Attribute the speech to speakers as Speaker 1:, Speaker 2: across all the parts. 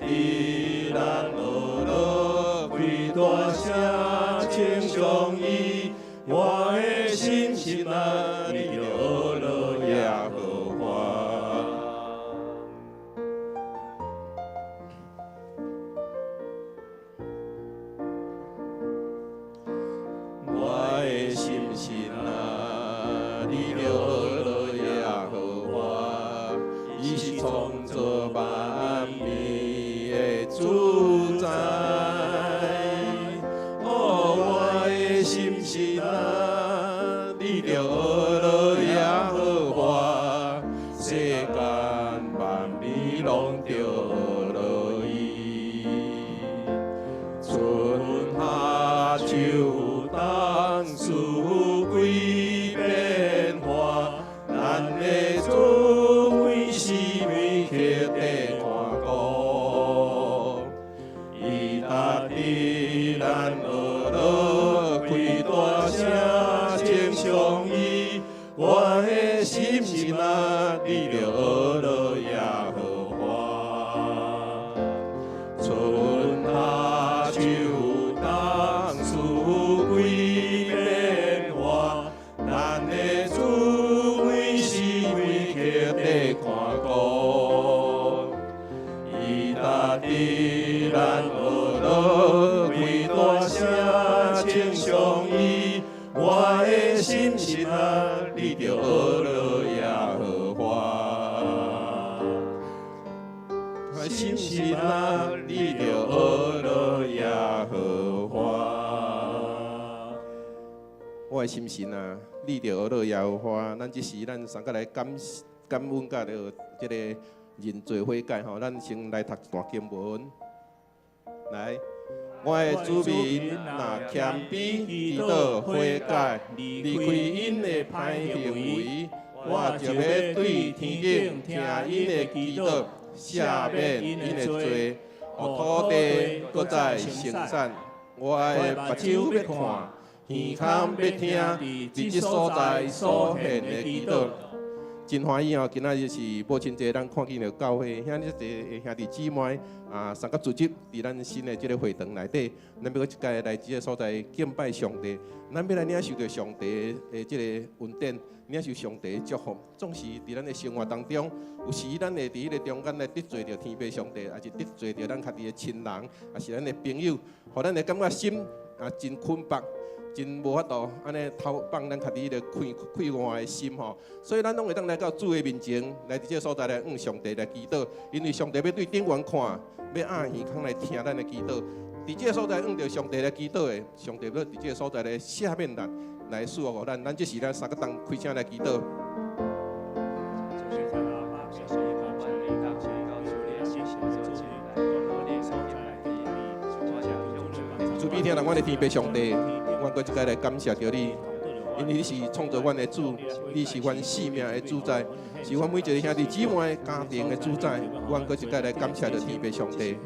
Speaker 1: 佇咱呵咾開大聲稱頌伊，我的心神啊，你著呵咾耶和華。我的心神啊，你著呵咾耶和華，伊是創造萬物的主宰。哦，我的心神啊，你著呵咾耶和華，世間萬物攏著呵咾伊。春夏秋冬四季變化，咱的主每時每刻佇看顧。伊踏佇咱呵咾開大聲稱頌伊，我的心神啊，你著呵咾耶和華。春夏秋冬四季變化，咱的主每時每刻佇看顧。伊踏佇咱呵咾開大聲稱頌伊，我的心神啊，你著呵咾耶和華。我的心神啊，你著呵咾耶和華。
Speaker 2: 我的心神啊，你著呵咾耶和華。咱這時咱三個來感感恩佮著這个認罪悔改吼。咱先來讀一段經文。來，我的子民若謙卑祈禱悔改，離開𪜶的歹行為，我就欲對天頂聽𪜶的祈禱，赦免𪜶的罪，予土地閣再生產。我的目睭欲看，耳孔欲聽，佇這所在所獻的祈禱。真歡喜哦！今仔日是母親節，咱看見著教會遐爾濟兄弟姊妹啊，三個組織佇咱新的這个會堂內底，咱欲閣一擺來這个所在敬拜上帝，咱欲來領受著上帝的這个恩典，領受上帝的祝福。總是佇咱的生活當中，有時咱會佇彼个中間來得罪著天父上帝，抑是得罪著咱家己的親人，抑是咱的朋友，予咱會感覺心啊真捆縛。真無法度按呢投放咱家己彼个快快活的心吼，所以咱攏會當來到主的面前，來佇這个所在來向上帝來祈禱，因為上帝欲對頂懸看，欲掩耳孔來聽咱的祈禱。佇這个所在向著上帝來祈禱的，上帝欲佇這个所在來赦免咱，來賜福予咱。咱這時咱三個同開聲來祈禱。慈悲疼阮的天父上帝，阮閣一擺來感謝著你，因為你是創造阮的主，你是阮生命的主宰，是阮每一个兄弟姊妹家庭的主宰。阮閣一擺來感謝著天父上帝，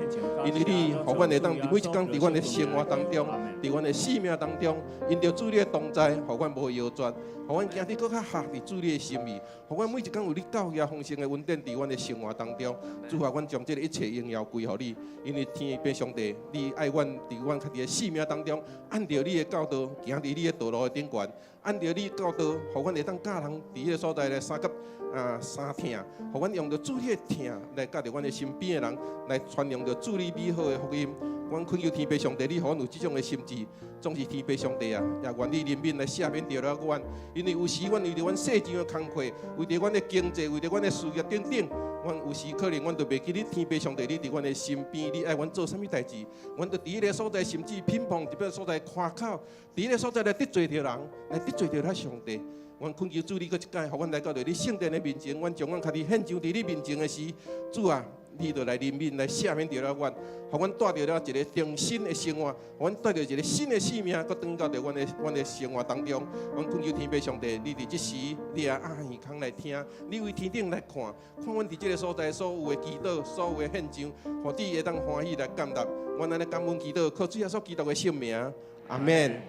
Speaker 2: 因為你予阮會當佇每一工佇阮的生活當中，佇阮的生命當中，因著主你的同在，予阮無搖絕，予阮行得閣較合佇主你的心意，予阮每一工有你教育豐盛的恩典佇阮的生活當中。主啊，阮將這个一切榮耀歸予你，因為天父上帝，你愛阮佇阮家己的生命當中，按著你的教導，行佇你的道路的頂懸，按著你教導，予阮會當教人佇彼个所在來相佮啊相疼，予阮用著主你的疼來佮著阮的身邊的人，來傳揚著主你美好的福音。阮懇求天父上帝，你予阮有這種的心志，總是天父上帝啊，也願意憐憫來赦免著了阮。因為有時阮為著阮世上的工課，為著阮的經濟，為著阮的事業等等，阮有時可能阮就袂記得天父上帝，你佇阮的身邊，你愛阮做啥物代誌，阮就佇彼个所在，甚至貧窮佇彼个所在誇口，佇彼個所在來得罪著人，來得罪著咱上帝。阮懇求主，你閣一擺，予阮來到著你聖殿的面前，阮將阮家己獻上佇你面前的時，主啊，你就來憐憫，來赦免著了阮，予阮帶著了一个重新的生活，予阮帶著一个新的生命，閣轉到著阮的生活當中。阮懇求天父上帝，你佇這時，你也掩耳孔來聽，你為天頂來看，看阮佇這个所在所有的祈禱，所有的獻上，予你會當歡喜來接納。阮按呢感恩祈禱，靠主耶穌基督的聖名，阿門。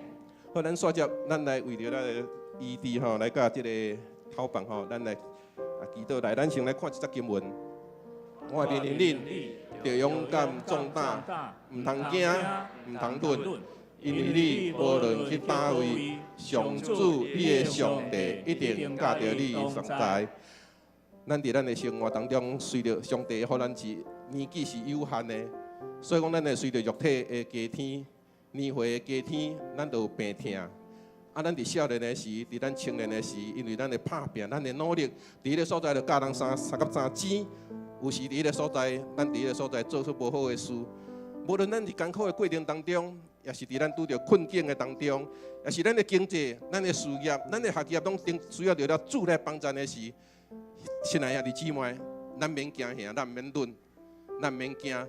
Speaker 2: 好，咱煞接，咱來為著咱的醫治吼，來佮這个頭房吼，咱來啊祈禱來，咱先來看一節經文。我命令恁，著勇敢壯膽，毋通驚，毋通慄，因為你無論去佗位，上主你的上帝一定佮著你同在。咱佇咱的生活當中，隨著上帝予咱是年紀是有限的，所以講咱會隨著肉體的加添，年歲的加添，咱就有病疼。啊，咱佇少年的時，佇咱青年的時，因為咱的拍拚，咱的努力，佇彼个所在就佮人相相佮相爭。有時佇彼个所在，咱佇彼个所在做出無好的事。無論咱佇艱苦的過程當中，抑是佇咱拄著困境的當中，抑是咱的經濟、咱的事業、咱的學業，攏需要著了主來幫贊的時，親愛兄弟姊妹，咱免驚嚇，咱免慄，咱免驚。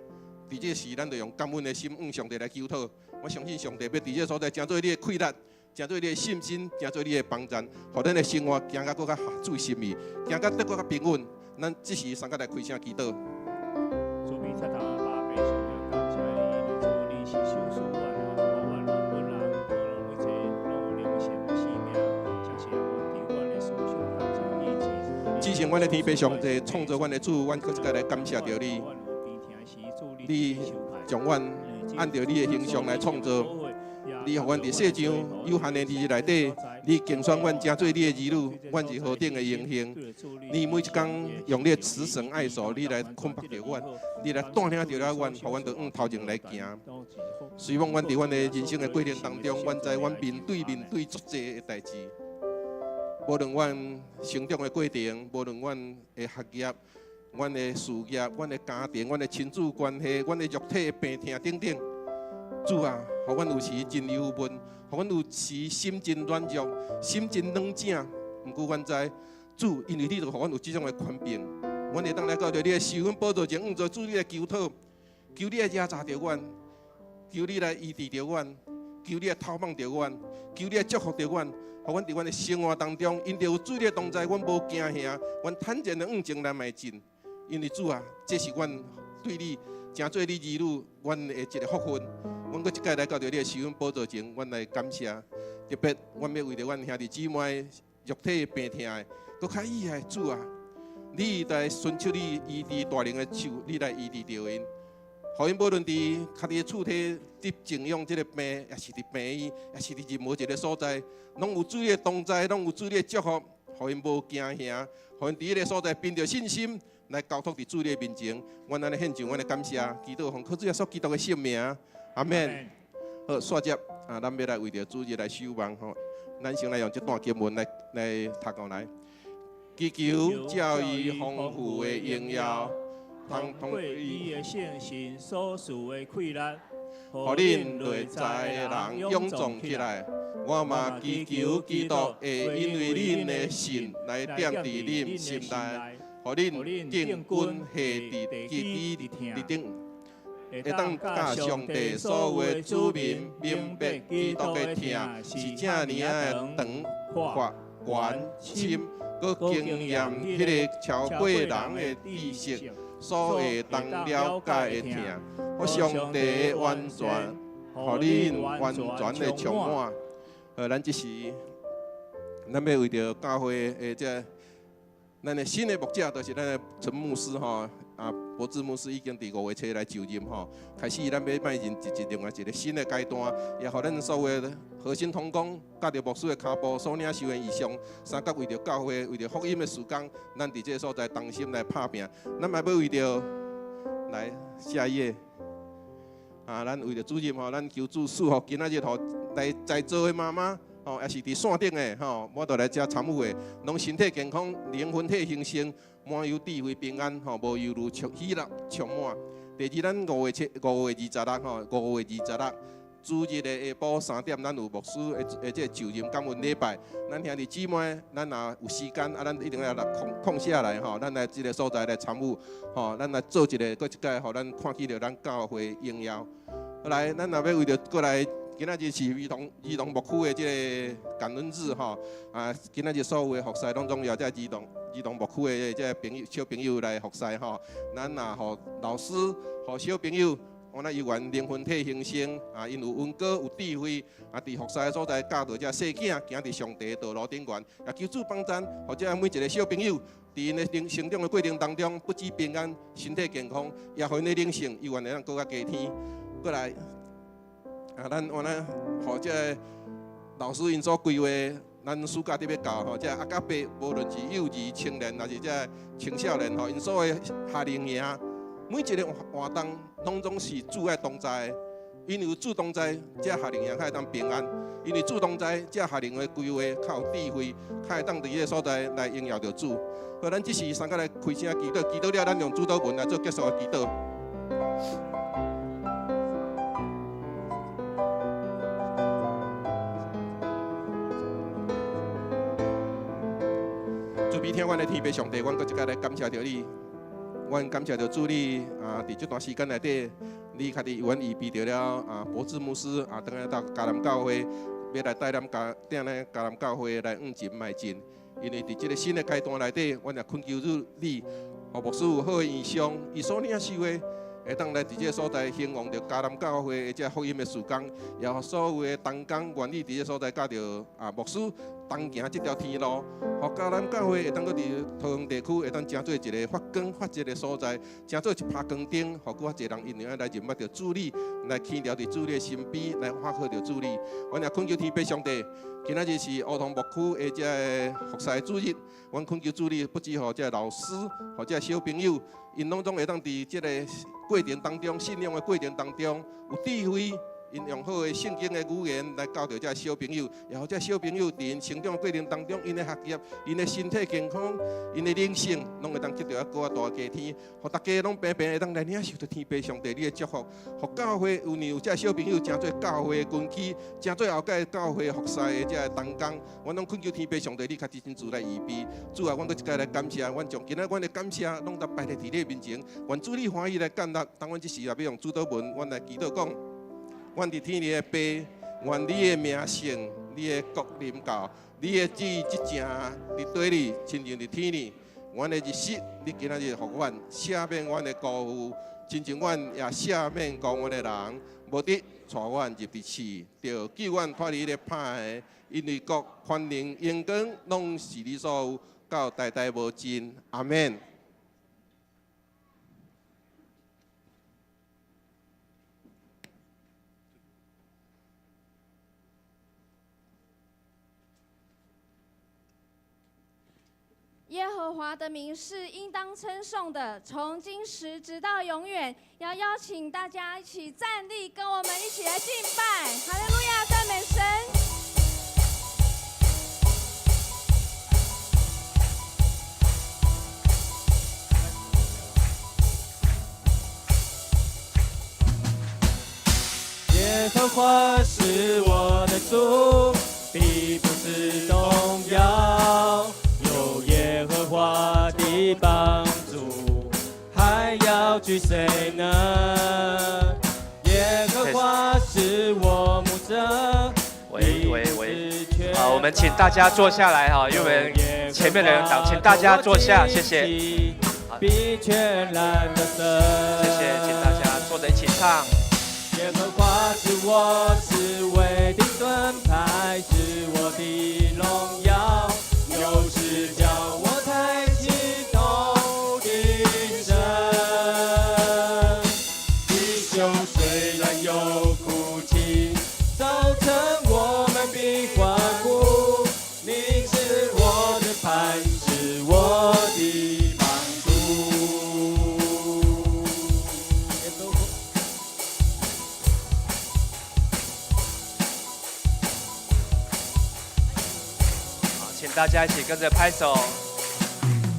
Speaker 2: 佇這時，咱就用感恩的心向上帝來求討。我相信上帝欲佇這個所在，成做你的氣力，成做你的信心，成做你的幫贊，予咱的生活行甲閣較合主心意，行甲得閣較平穩。咱這時三個來開聲祈禱。
Speaker 3: 主比鐵頭阿爸，非常感謝你，因為主你是賞賜阮吼，予阮阮本人無論每一个攏有靈性的生命，誠實予阮佇阮的思想當中意志。
Speaker 2: 至聖阮的天父上帝創造阮的主，阮閣一擺來感謝著你。你將阮按著你的形象來創造，你予阮佇世上有限的日子內底，你揀選阮成做你的兒女，阮是何等的榮幸。你每一工用你的慈繩愛索，你來捆縛著阮，你來帶領著了阮，予阮著向頭前來行。雖罔阮佇阮的人生的過程當中，阮知阮面對足濟的代誌，無論阮成長的過程，無論阮的學業、阮的事業、阮的家庭、阮的親子關係、阮的肉體的病痛等等，主啊，予阮有時真憂悶，予阮有時心真軟弱，心真軟正。毋過阮知，主，因為你就予阮有這種的權柄，阮會當來到著你的施恩寶座前，向著主你來求討，求你來遮查著阮，求你來醫治著阮，求你來透望著阮，求你來祝福著阮，予阮佇阮的生活當中，因著有主你的同在，阮無驚嚇，阮坦然的向前來邁進。因為主啊，這是阮對你成做你兒女，阮的一個福分。阮閣一擺來到著你的施恩寶座前，阮來感謝。特別，阮欲為著阮兄弟姊妹肉體病痛的，閣較厲害，主啊，你來伸出你醫治大能的手，你來醫治著𪜶。予𪜶無論佇家己的厝體得靜養這个病，抑是佇病院，抑是佇任何一个所在，攏有主你的同在，攏有主你的祝福，予𪜶無驚嚇，予𪜶佇彼个所在憑著信心來交託佇主你的面前。阮按呢獻上阮的感謝，祈禱奉靠主耶穌基督的聖名，阿們。好，煞接啊，咱欲來為著主日來守望吼，咱先來用這段經文來來讀過來。祈求照伊豐富的榮耀，通
Speaker 3: 通過伊的聖神所賜的氣力，
Speaker 2: 予恁內在的人勇壯起來。我嘛祈求基督會因為恁的信來踮佇恁心內，予恁定根下佇基佇頂，會當佮上帝所有的子民明白基督的疼是遮爾仔的長、闊、懸、深，閣經驗彼个超過人的知識所會當了解的疼，予上帝的完全，予恁完全的充滿。咱這時，咱欲為著教會的這，咱的新的牧者，就是咱的陳牧師吼，啊，博智牧師已經佇5月初來就任吼，開始咱欲邁進一另外一個新的階段，也予咱所有的核心同工，佮著牧師的跤步所領受的異象，相佮為著教會、為著福音的事工，咱佇這個所在同心來拍拚。咱嘛欲為著來下一頁。啊，咱為著主日吼，咱求主賜福今仔日吼來在座的媽媽吼，抑是佇線頂的吼，我都來遮參與的，攏身體健康，靈魂體興盛，滿有智慧平安吼，無憂慮，喜樂充滿。第二，咱5月7，5月26吼，5月26，主日的下晡3點，咱有牧師的這個就任感恩禮拜。咱兄弟姊妹，咱若有時間啊，咱一定要來空空下來吼，咱來這個所在來參與吼，咱來做一个，閣一擺，予咱看見著咱教會榮耀。來，咱若欲為著過來，今仔日是兒童牧區的這个感恩日吼，啊，今仔日所有的服侍攏總邀這兒童牧區的這个朋友小朋友來服侍吼。咱若予老師、予小朋友，我那犹原灵魂体兴盛啊，𪜶有恩膏有智慧啊，伫服侍的所在教导这细囝行伫上帝的道路顶悬，也求主帮赞，予这每一个小朋友伫𪜶的成成长的过程当中，不止平安、身体健康，也予𪜶的灵性犹原会当阁较加添。过来，啊，咱我那予这个老师𪜶所规划，咱暑假伫欲到吼，这阿甲伯无论是幼儿、青年，抑是这青少年吼，𪜶所的夏令营，每一个活动拢总是主爱同在的，因为有主同在，这夏令营较会当平安；因为主同在，这夏令营的规划较有智慧，较会当伫彼个所在来荣耀著主。好，咱这时三个来开声祈祷，祈祷了，咱用主祷文来做结束的祈祷。慈悲疼阮的天父上帝，阮阁一摆来感谢著你，阮感谢著主你啊！伫这段时间内底，你家己为阮预备著了啊，博智牧师啊，转来到迦南教会，欲来带领家带领迦南教会来向前迈进。因为伫这个新的阶段内底，阮也恳求主你，予牧师有好的异象，伊所领受的，会当来伫这个所在兴旺著迦南教会的这福音的事工，也予所有的同工愿意伫这个所在佮著啊牧师同行这条天路，予迦南教会会当阁伫桃园地区会当成做一个发光发热的所在，成做一拍光灯，予阁较济人因为爱来认捌著主你，来牵牢伫主你的身边，来发挥著主你。阮也恳求天父上帝，今仔日是乌通牧区的这个服侍主日，阮恳求主你，不止予这个老师，予这个小朋友，𪜶拢总会当伫这个过程当中，信仰的过程当中有智慧。𪜶用好的圣经的语言来教导这小朋友，也予这小朋友伫𪜶成长的过程当中，𪜶的学业、𪜶的身体健康、𪜶的灵性，拢会当得到阁较大的加添，予大家拢平平会当来领受著天父上帝你的祝福，予教会有让这小朋友成做教会的根基，成做后盖教会服侍的这个同工，阮拢恳求天父上帝你较亲自来预备。主啊，阮阁一摆来感谢，阮将今仔阮的感谢拢都摆伫你的面前，愿主你欢喜来接纳。当阮这时若欲用主祷文，阮来祈祷讲。阮伫天里的父，愿你的名圣，你的国临到，你的旨意执行伫地里，亲像伫天里。阮的日食，你今仔日予阮赦免阮的辜负，亲像阮也赦免辜阮的人，无得带阮入伫试，著救阮脱离彼个歹的，因为国、权能、荣光，拢是你所有，到代代无尽。阿免。
Speaker 4: 耶和华的名是应当称颂的，从今时直到永远。要邀请大家一起站立，跟我们一起来敬拜，哈利路亚，赞美神。
Speaker 5: 耶和华是我的主，必不致动摇。有耶和华的帮助，还要惧谁呢？耶和华是我牧者。
Speaker 6: 喂喂喂，好，我们请大家坐下来哈，因为前面的人挡，请大家坐下，谢谢。
Speaker 5: 必全然得胜。
Speaker 6: 谢谢，请大家坐着一起唱。
Speaker 5: 耶和华是我四围的盾牌，是我的荣耀，又是叫我抬起头的神。弟兄虽然有哭泣，早晨我们必欢呼。你是我的磐石，我的帮助。
Speaker 6: 好，请大家一起跟着拍手。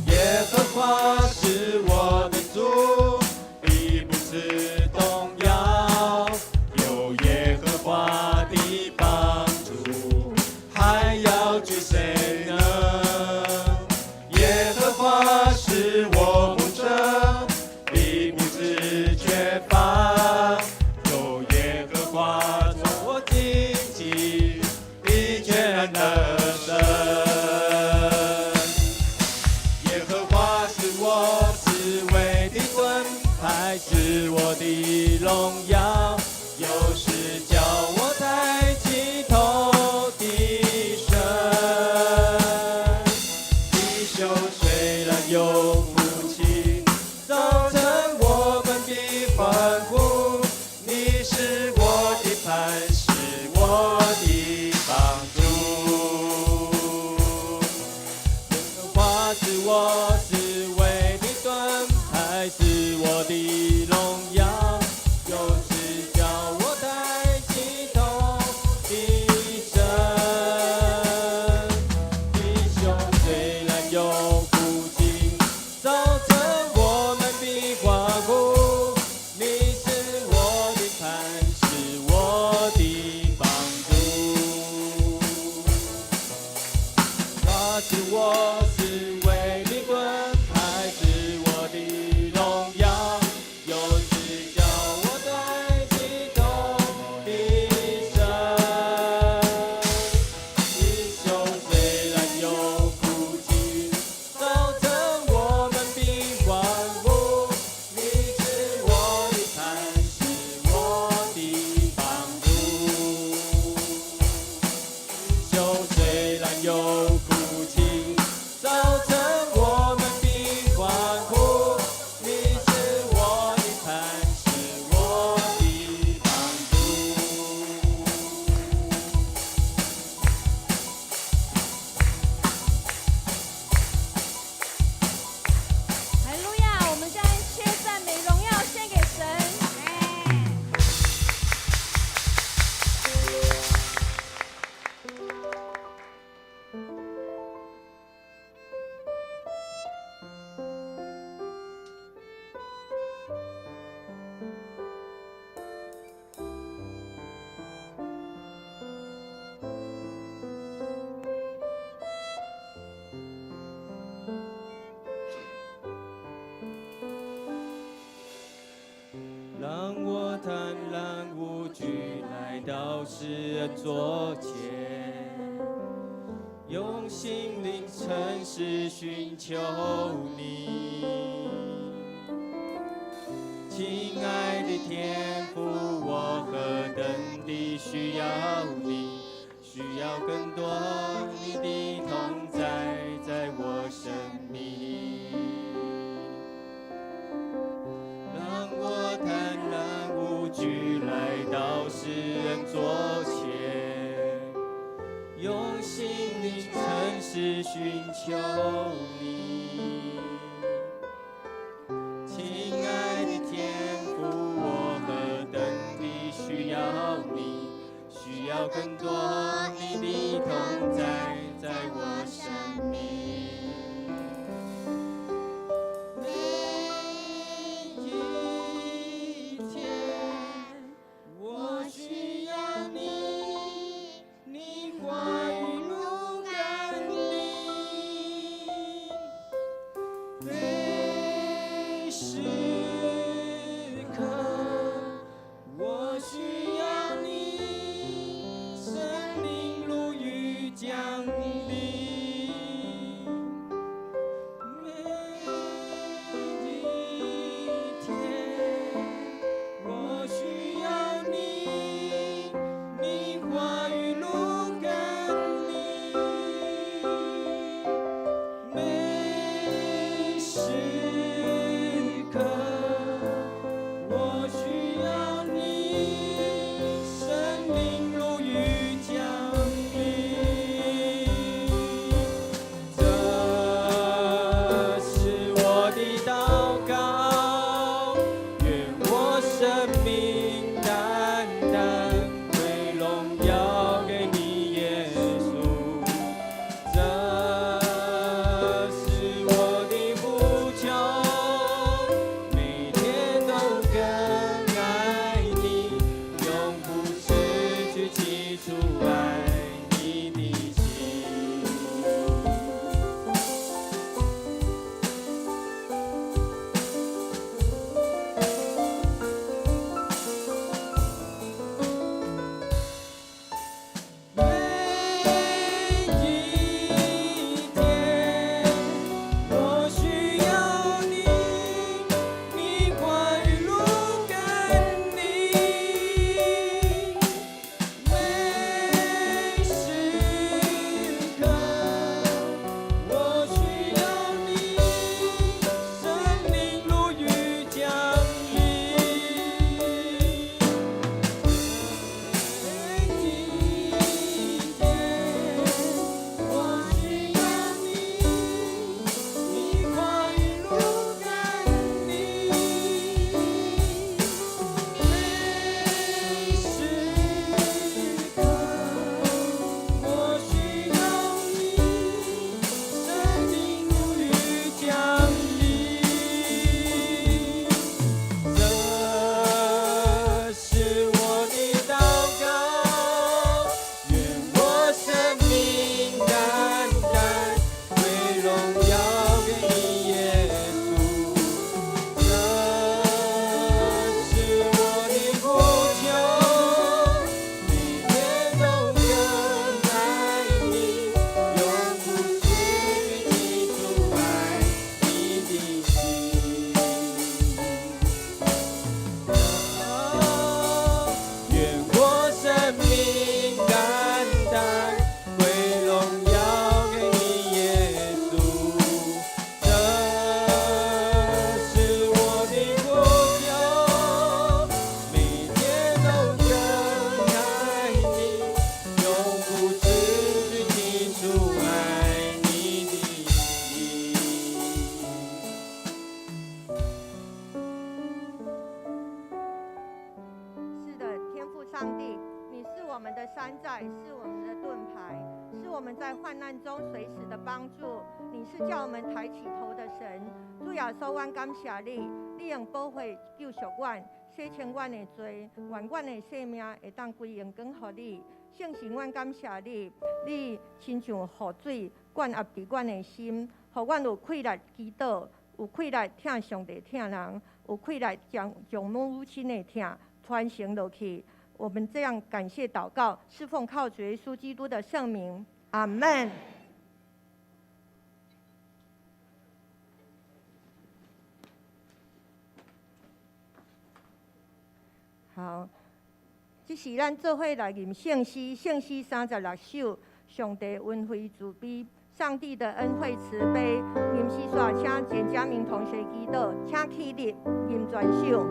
Speaker 5: 耶和华是我的主，必不致动摇。有耶和华的帮助，还要惧谁呢？耶和华是我牧者，必不致缺乏。有耶和华做我荆棘，必全然得胜。耶和华是我我的荣耀，又是叫我抬起头的神。弟兄虽然有哭泣，早晨我们必欢呼。你是我的磐石，我的帮助。耶和华是我四围的盾牌，是我的荣耀，又是叫我抬起头的神。弟兄虽然有哭泣，早晨我們必歡呼。你是我的磐石，我的幫助。他是我四圍的盾牌，是我的榮耀，又是叫我抬起頭的神。弟兄雖然有哭泣，早晨我們必歡呼。你是我的磐石，我的幫助。弟兄雖然有哭泣，早晨我們必歡呼。你是我的磐石，我的幫助。
Speaker 4: 哈利路亞！我們將一切讚美榮耀獻給神。
Speaker 5: 讓我坦然無懼來到施恩座前，用心靈誠實尋求你。親愛的天父，我何等的需要你，需要更多你的同在，在我生命。讓我坦然無懼來到施恩座前，用心靈誠實尋求你。親愛的天父，我何等的需要你，需要更多你的同在，在我生命。每一天，我需要你，你話語如甘霖，每時刻我需要你，聖靈如雨降臨。
Speaker 7: 上帝，你是我們的山寨，是我們的盾牌，是我們在患難中隨時的幫助。你是叫我們抬起頭的神。主耶穌，阮感謝你，你用寶血救贖阮，洗清阮的罪，願阮的生命會當歸榮光予你。聖神，阮感謝你，你親像雨水灌壓佇阮的心，予阮有氣力祈禱，有氣力疼上帝疼人，有氣力將母親的疼傳承落去。我們這樣感謝禱告，是奉靠主耶穌基督的聖名，阿門。好，這是咱做伙來吟聖詩，聖詩36首，上帝恩惠慈悲，上帝的恩惠慈悲。吟詩煞，請簡嘉明同學祈禱，請起立吟全首。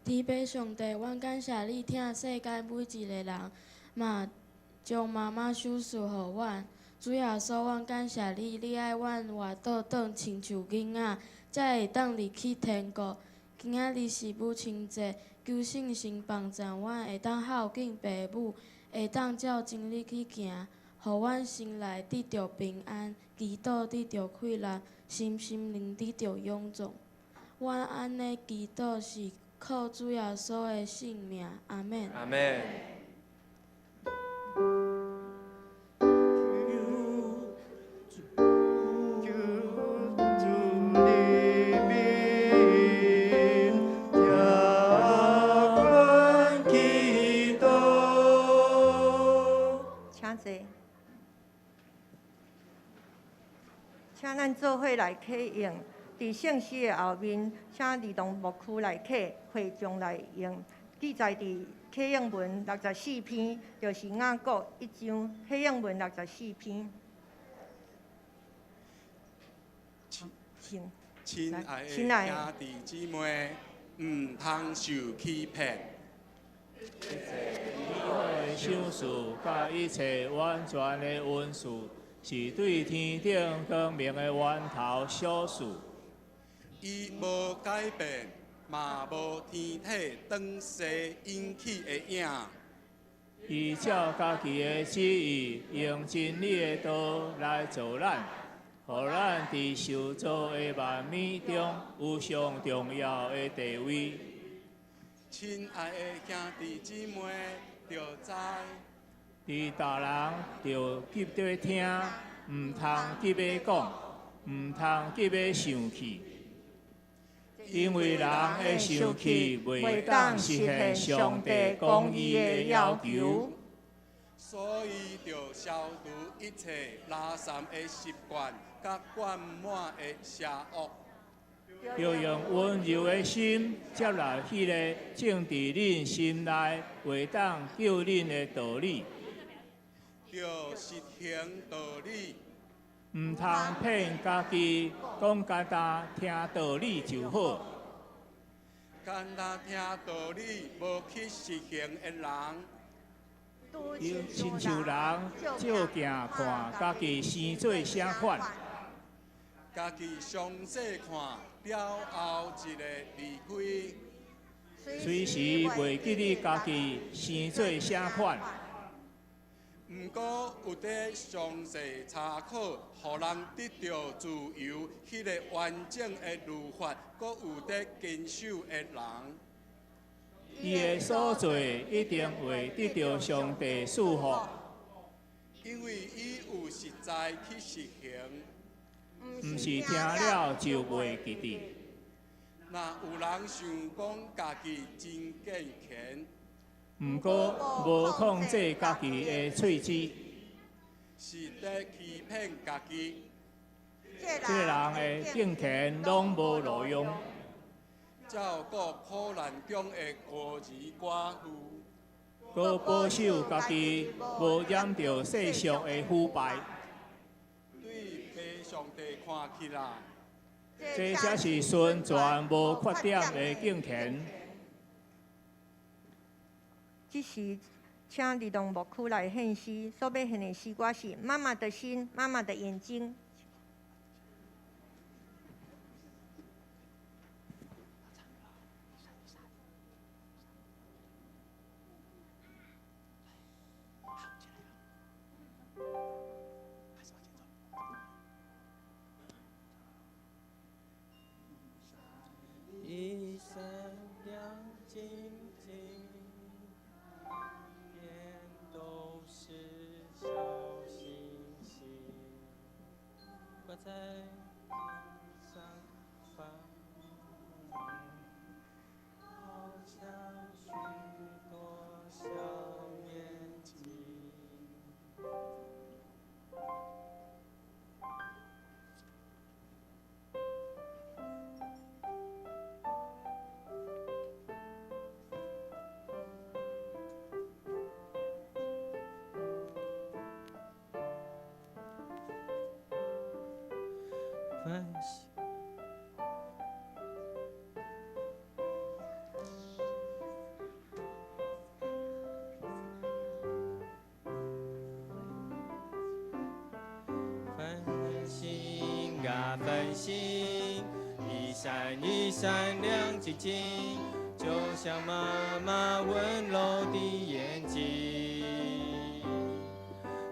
Speaker 8: 天父上帝，阮感謝你疼世間每一個人，嘛將媽媽賞賜予阮。主耶穌，阮感謝你，你愛阮活倒轉親像囡仔，才會當入去天國。今仔日是母親節，求聖神幫助阮會當孝敬父母，會當照真理去行，予阮心內得著平安，祈禱得著氣力，身心靈得著勇壯。阮按呢祈禱是靠主耶穌的聖名，阿們。
Speaker 6: 阿們。
Speaker 7: 請坐，請咱做伙來啟用。佇聖詩的後面，請兒童牧區來啟，會眾來用。記載佇啟應文64篇，就是雅各一章，啟應文64篇。
Speaker 1: 親愛的兄弟姊妹，毋通受欺騙。
Speaker 3: 一切美好的賞賜，佮一切完全的恩賜，是對天頂光明的源頭所賜。
Speaker 1: 伊無改變，嘛無天體轉西引起的影。
Speaker 3: 伊照家己的旨意，用真理的道來造咱，予咱佇受造的萬物中有上重要的地位。
Speaker 1: 親愛的兄弟姊妹，著知，
Speaker 3: 佇大人著急著聽，毋通急欲講，毋通急欲生氣。因為人的生氣袂當實現上帝公義的要求。
Speaker 9: 所以著消除一切垃圾的習慣，佮灌滿的邪惡。
Speaker 3: 著用溫柔的心接納彼个種佇恁心內會當救恁的道理。
Speaker 9: 著實行道理。
Speaker 3: 毋通騙家己，講干焦聽道理就好。
Speaker 9: 干焦聽道理，無去實行的人，
Speaker 3: 親像人照鏡看家己生做啥款。
Speaker 9: 家己詳細看了後，一个離開。
Speaker 3: 隨時袂記得家己生做啥款。
Speaker 9: 毋過有佇詳細查考，予人得著自由，彼个完整的律法，閣有佇謹守的人，
Speaker 3: 伊的所做一定會得著上帝賜福。
Speaker 9: 因為伊有實在去實行，
Speaker 3: 毋是聽了就袂記得。
Speaker 9: 若有人想講家己真敬虔，
Speaker 3: 毋過無控制家己的喙舌，
Speaker 9: 是佇欺騙家己。
Speaker 3: 這个人的敬虔攏無路用。
Speaker 9: 照顧苦難中的孤兒寡婦，
Speaker 3: 閣保守家己無染著世俗的腐敗。
Speaker 9: 對父上帝看起來，
Speaker 3: 這才是純全無缺點的敬虔。
Speaker 7: 這時，請兒童牧區來獻詩，所欲獻的詩歌是《媽媽的心，媽媽的眼睛》。
Speaker 5: 一閃亮晶晶，遍都是小星星，掛在上方，好像許多小眼睛。繁星，繁星啊繁星，一閃一閃亮晶晶，就像媽媽溫柔的眼睛，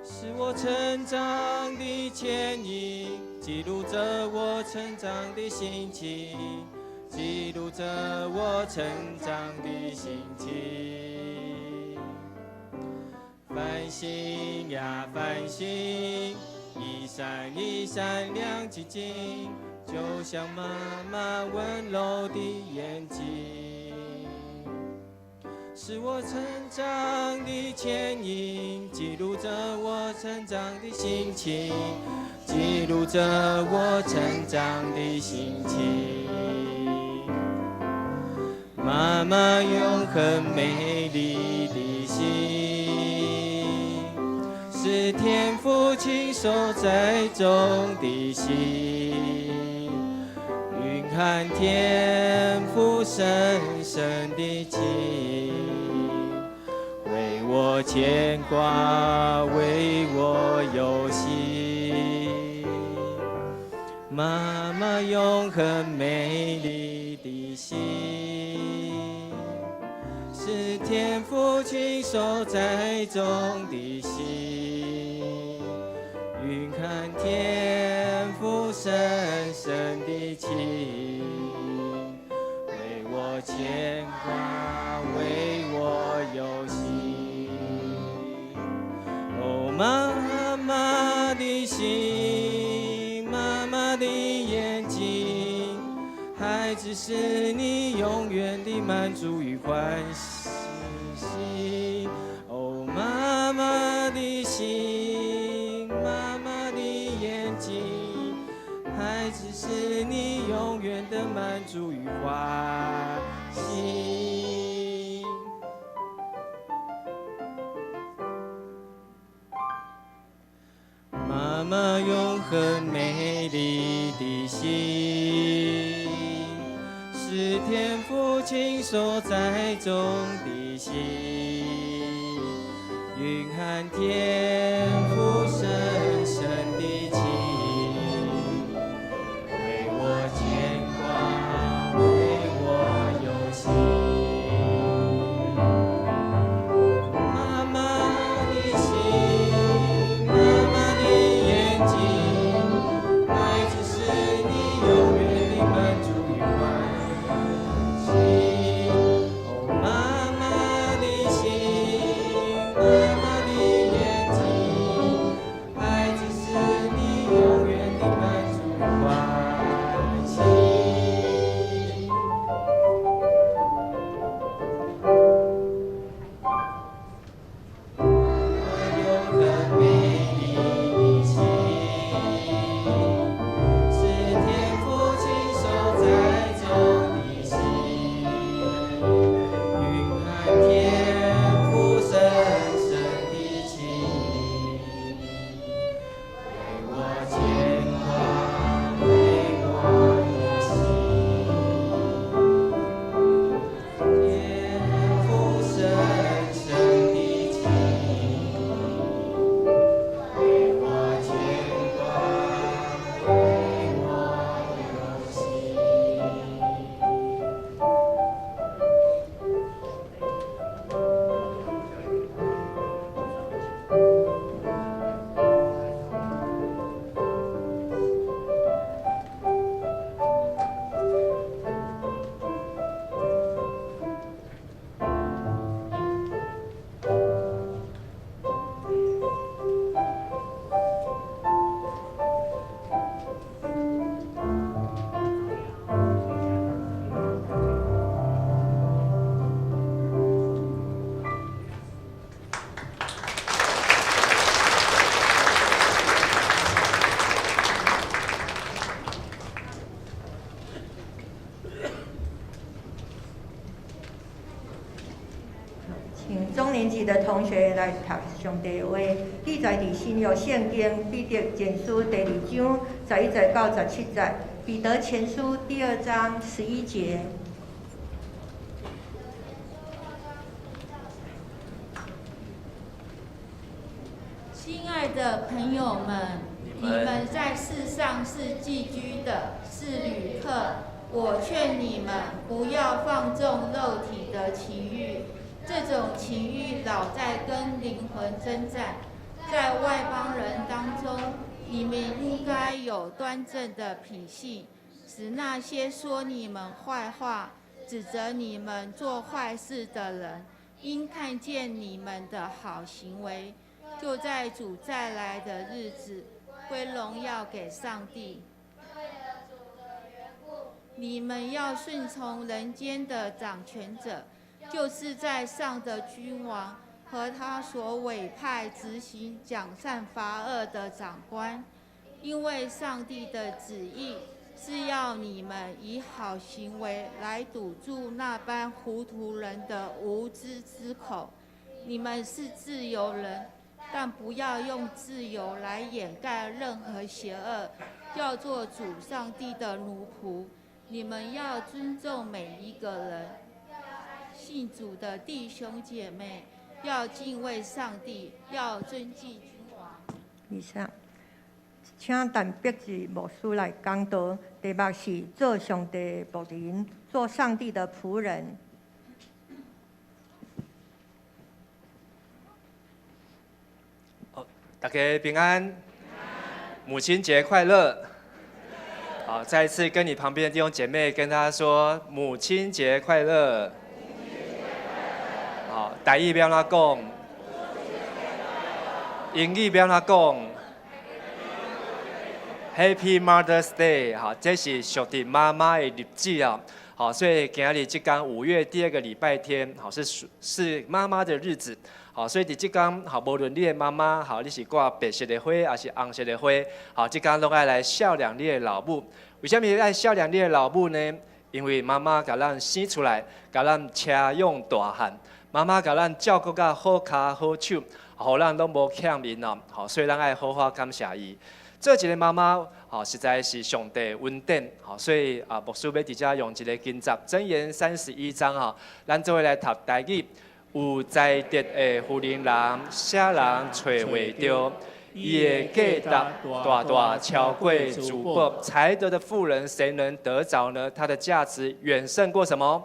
Speaker 5: 是我成長的牽引。記錄著我成長的心情，記錄著我成長的心情。繁星呀繁星，一閃一閃亮晶晶，就像媽媽溫柔的眼睛，是我成長的牽引，記錄著我成長的心情。記錄著我成長的心情。媽媽永恆美麗的心，是天父親手栽種的心，蘊含天父深深的情，為我牽掛，為我憂心。媽媽永恆美麗的心，是天父親手栽種的心，蘊含天父深深的情，為我牽掛，為我憂心。哦，媽媽的心，媽媽的眼睛，孩子是你永遠的滿足與歡喜。哦，媽媽歡喜。媽媽永恆美麗的心，是天父親手栽種的心，蘊含天父深深的情，為我牽掛，為我憂心。媽媽的心，媽媽的眼睛，孩子是你永遠的滿足與歡喜。哦，媽媽的心，媽媽的眼睛，孩子是你永遠的滿足與歡喜。永恆美麗的心，是天父親手栽種的心，蘊含天父深深的情，為我牽掛，為我憂心。天父深深的情，為我牽掛，為我憂心。
Speaker 7: 請中年級的同學來讀上帝話，記載佇新約聖經彼得前書第二章11節到17節，彼得前書第二章11節。
Speaker 10: 親愛的朋友們，你們在世上是寄居的，是旅客。我勸你們不要放縱肉體的情慾，這種情慾老在跟靈魂爭戰。在外邦人當中，你們應該有端正的品性，使那些說你們壞話、指責你們做壞事的人，因看見你們的好行為，就在主再來的日子歸榮耀給上帝。你們要順從人間的掌權者，就是在上的君王和他所委派執行獎善罰惡的長官，因為上帝的旨意是要你們以好行為來堵住那般糊塗人的無知之口。你們是自由人，但不要用自由來掩蓋任何邪惡，要做主上帝的奴僕。你們要尊重每一個人，信主的弟兄姐妹要敬畏上帝，要尊敬君王。
Speaker 7: 以上，請陳碧志牧師來講道，題目是做上帝僕人，做上帝的僕人。
Speaker 6: 大家平安，母親節快樂！好，再一次跟你旁邊的弟兄姐妹跟他說母親節快樂。好，台語欲按怎講？英語欲按怎講？Happy Mother's Day！好，這是屬佇媽媽的日子啊。好，所以今日這工5月第二個禮拜天，好是媽媽的日子。好，所以佇這工，好，無論你的媽媽，好，你是掛白色的花，抑是紅色的花，好，這工攏愛來孝良你的老母。為啥物愛孝良你的老母呢？因為媽媽共咱生出來，共咱車養大漢，媽媽共咱照顧甲好跤好手，予咱攏無欠𪜶哦。好，所以咱愛好好感謝伊。做一個媽媽，吼，實在是上帝恩典，吼，所以啊，牧師欲佇遮用一個經節，箴言31章吼，咱做伙來讀台語。有才德的婦人，啥人揣袂著，伊的價值大大超過珠寶。才德的婦人，誰能得著呢？她的價值遠勝過什麼？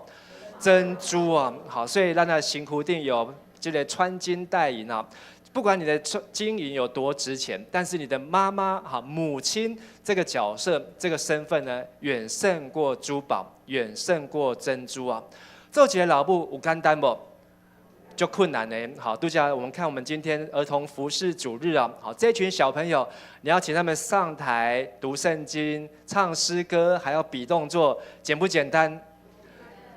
Speaker 6: 珍珠啊！好，所以咱的身軀頂有這個穿金戴銀啊。不管你的金銀有多值錢，但是你的媽媽哈母親這個角色、這個身份呢，遠勝過珠寶，遠勝過珍珠啊！做一個老母有簡單無？足困難呢。好，拄才，我們看我們今天兒童服侍主日啊，好，這群小朋友，你要請他們上台讀聖經、唱詩歌，還要比動作，簡不簡單？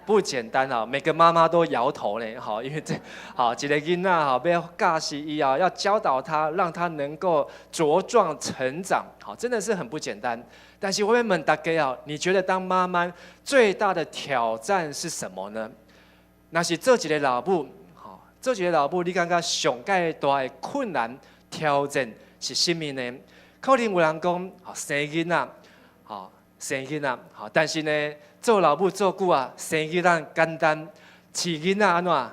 Speaker 6: 不簡單啊！每個媽媽都搖頭呢。好，因為這好一个囡仔哈，欲教示伊啊，要教導他，讓他能夠茁壯成長，好，真的是很不簡單。但是我欲問大家啊，你覺得當媽媽最大的挑戰是什麼呢？若是做一個老母，好，做一個老母，你感覺上蓋大的困難挑戰是啥物呢？可能有人講，生囡仔，好，生囡仔，好，但是呢，做老母做久啊，生囡仔簡單，飼囡仔按怎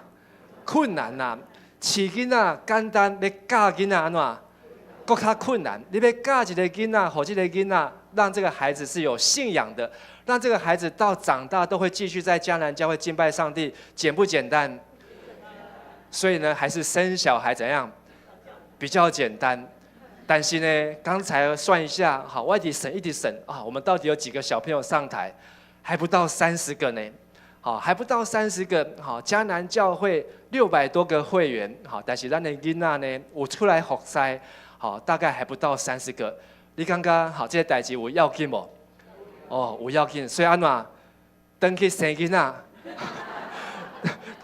Speaker 6: 困難啊？飼囡仔簡單，欲教囡仔按怎閣較困難。你欲教一個囡仔，予這個囡仔，讓這個孩子是有信仰的，讓這個孩子到長大都會繼續在迦南教會敬拜上帝，簡不簡單？所以呢，還是生小孩怎樣比較簡單？但是呢，剛才算一下，好，我一直算一直算啊，我們到底有幾個小朋友上台？還不到30個呢，好，還不到三十個，好，迦南教會600多個會員，好，但是咱的囡仔呢，有出來服侍，好，大概還不到三十個。你感覺好，這個代誌有要緊無？哦，有要緊，所以按怎？轉去生囡仔，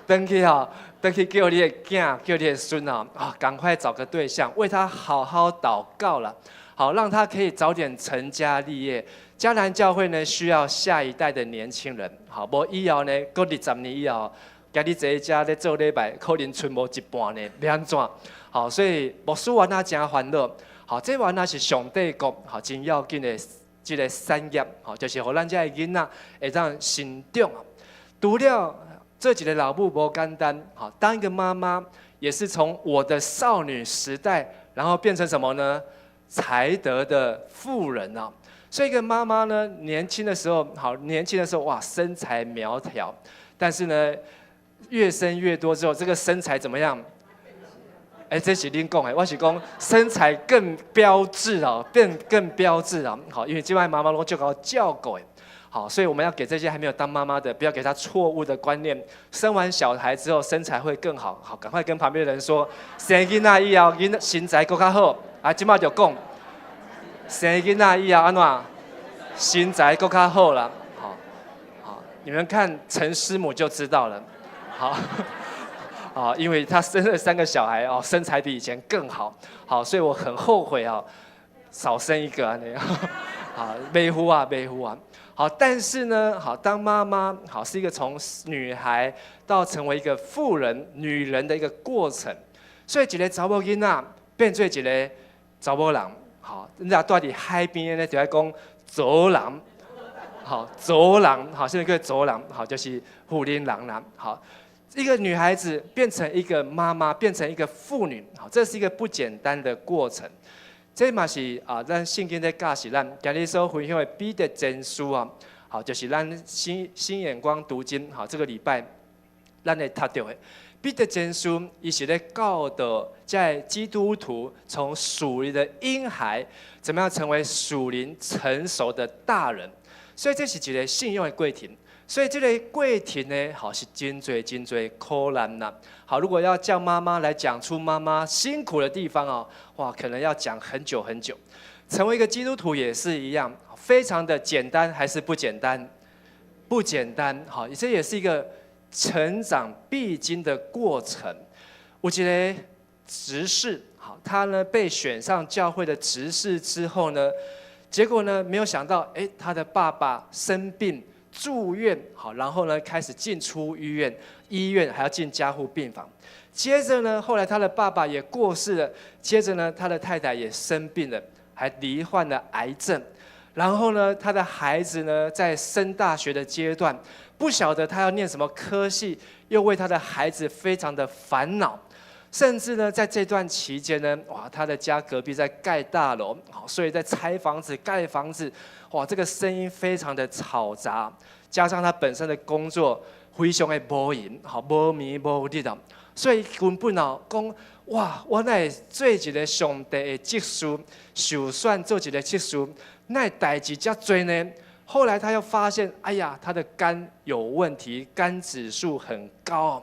Speaker 6: 轉去吼，轉去叫你的囝，叫你的孫啊，啊，趕快找個對象，為他好好禱告了，好，讓他可以早點成家立業。迦南教會呢，需要下一代的年輕人，好，無以後呢，閣20年以後，今日坐遮咧做禮拜，可能賰無一半呢，欲按怎？好，所以牧師原來誠煩惱，好，這原來是上帝國，好，真要緊的這個產業，好，就是予咱遮的囡仔會當成長。除了做一個老母無簡單，好，當一個媽媽也是從我的少女時代，然後變成什麼呢？才德的婦人啊。所以一個媽媽呢，年輕的時候好，年輕的時候哇，身材苗條，但是呢，越生越多之後，這個身材怎麼樣？哎，這是恁講的，我是講身材更標緻哦，變更標緻啊。好，因為這擺媽媽攏足𠢕照顧的，好，所以我們要給這些還沒有當媽媽的，不要給他錯誤的觀念。生完小孩之後，身材會更好。好，趕快跟旁邊的人說，生囡仔以後，囡身材閣較好。啊，這擺就講。生囡仔以後按怎？身材閣較好啦。好，好，你們看陳師母就知道了。好，好，因為她生了三個小孩哦，身材比以前更好。好，所以我很後悔啊，少生一個啊那樣。好，馬虎啊，馬虎啊。好，但是呢，好，當媽媽好是一個從女孩到成為一個婦人、女人的一個過程。所以一個查某囡仔變做一個查某人。好，你若蹛佇海邊呢，就愛講查人，好，查人，好，現在叫查人，好，就是婦人人啦。好，一個女孩子變成一個媽媽，變成一個婦女，好，這是一個不簡單的過程。這嘛是啊，咱聖經咧教示咱，今日所分享的彼得前書啊，好，就是咱新新眼光讀經，好，這個禮拜咱會讀著的。彼得前書，伊是咧教導在基督徒從屬靈的嬰孩，怎麼樣成為屬靈成熟的大人。所以這是一個信仰的過程。所以這個過程呢，好是真濟真濟苦難啦。好，如果要叫媽媽來講出媽媽辛苦的地方哦，哇，可能要講很久很久。成為一個基督徒也是一樣，非常的簡單還是不簡單？不簡單。好，這也是一個成長必經的過程。有一個執事，好，他呢被選上教會的執事之後呢，結果呢沒有想到，哎，他的爸爸生病住院，好，然后呢开始进出医院，医院还要进加护病房。接着呢，后来他的爸爸也过世了，接着呢，他的太太也生病了，还罹患了癌症。然后呢，他的孩子呢，在升大学的阶段，不晓得他要念什么科系，又为他的孩子非常的烦恼。甚至呢，在这段期间呢，哇，他的家隔壁在盖大楼，好，所以在拆房子、盖房子，哇，这个声音非常的嘈杂。加上他本身的工作非常的无闲，好，無眠無日啊，所以根本哦講，哇，我哪會做一个上帝的執事，受選做一个執事，哪會代誌遮濟呢？後來他又發現，哎呀，他的肝有問題，肝指數很高，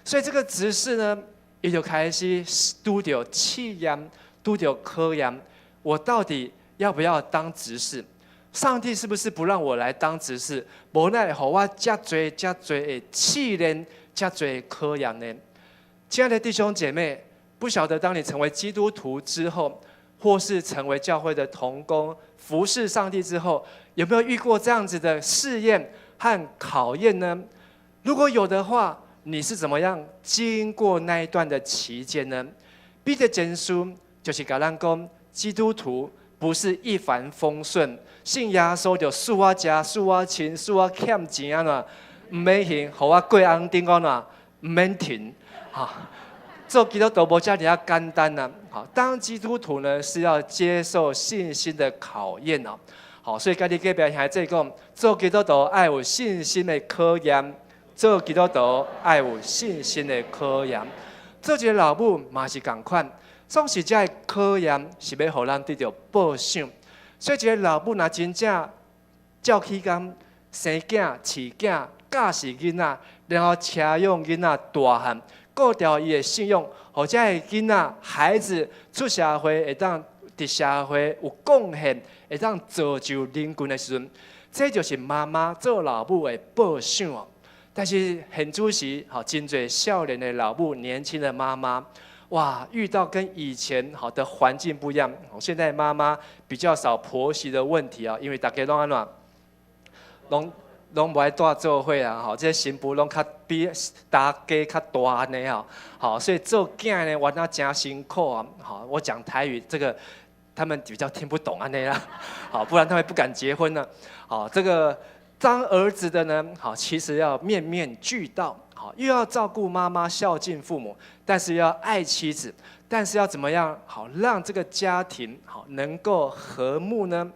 Speaker 6: 所以這個執事呢，伊就開始拄著試驗，拄著考驗，我到底要不要當執事？上帝是不是不讓我來當執事？無奈予我遮濟遮濟的試煉，遮濟考驗呢？親愛的弟兄姐妹，不曉得當你成為基督徒之後，或是成為教會的同工，服侍上帝之後，有沒有遇過這樣子的試驗和考驗呢？如果有的話，你是怎麼樣經過那一段的期間呢？彼得前書就是共咱講，基督徒不是一帆風順，信耶穌就賜我食，賜我穿，賜我欠錢按怎，毋免還，予我過紅燈按怎，毋免停，哈。做基督徒無遮爾仔簡單吶，好，當基督徒呢是要接受信心的考驗哦，好，所以佮你隔壁兄弟講，做基督徒愛有信心的考驗，做基督徒愛有信心的考驗，做一个老母嘛是仝款，總是這个考驗是欲予咱得著報賞，所以一个老母若真正照起工生囝、飼囝、教示囡仔，然後車養囡仔大漢。顧牢伊的信用，予遮个囡仔孩子出社會會當佇社會有貢獻，會當造就人群的時陣，這就是媽媽做老母的報賞哦。但是現主時，吼真濟少年的老母、年輕的媽媽，哇，遇到跟以前好的環境不一樣。現在媽媽比較少婆媳的問題啊，因為逐家攏按怎，攏攏無愛蹛做伙啊，吼，這个新婦攏較比大家較大呢吼，好，所以做囝呢，玩得誠辛苦啊，好，我講台語，這個他們比較聽不懂按呢啦，好，不然他們不敢結婚呢，好，這個當兒子的呢，好，其實要面面俱到，好，又要照顧媽媽孝敬父母，但是要愛妻子，但是要怎麼樣好讓這個家庭好能夠和睦呢？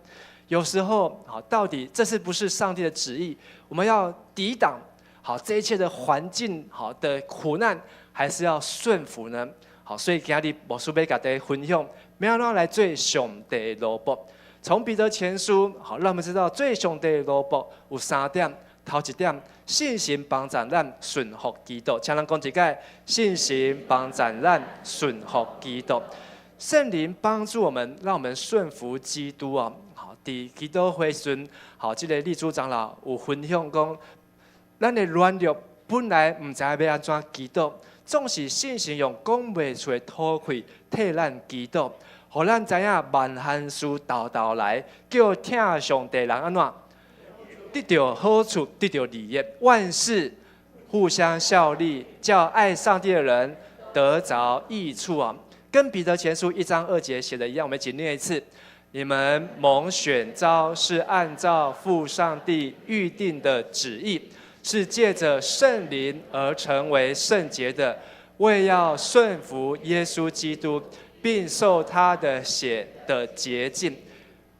Speaker 6: 有時候，好，到底這是不是上帝的旨意？我們要抵擋好這一切的環境，好的苦難，還是要順服呢？好，所以今日牧師欲共大家分享，欲按怎來做上帝的奴僕。從彼得前書，好，讓我們知道做上帝的奴僕有三點。頭一點，信心幫助咱順服基督。請咱講一擺，信心幫助咱順服基督。聖靈幫助我們，讓我們順服基督哦。好，佇祈禱會時，好，這个麗珠長老有分享講，咱的軟弱本來毋知欲按怎祈禱，總是聖神用講袂出的吐氣替咱祈禱，予咱知影萬凡事沓沓來，叫疼上帝人按怎得著好處，得著利益，萬事互相效力，叫愛上帝的人得著益處啊！跟彼得前書1章2節寫的一樣，我們一起念一次：你們蒙選召是按照父上帝預定的旨意，是借着聖靈而成為聖潔的，為要順服耶穌基督，並受他的血的潔淨。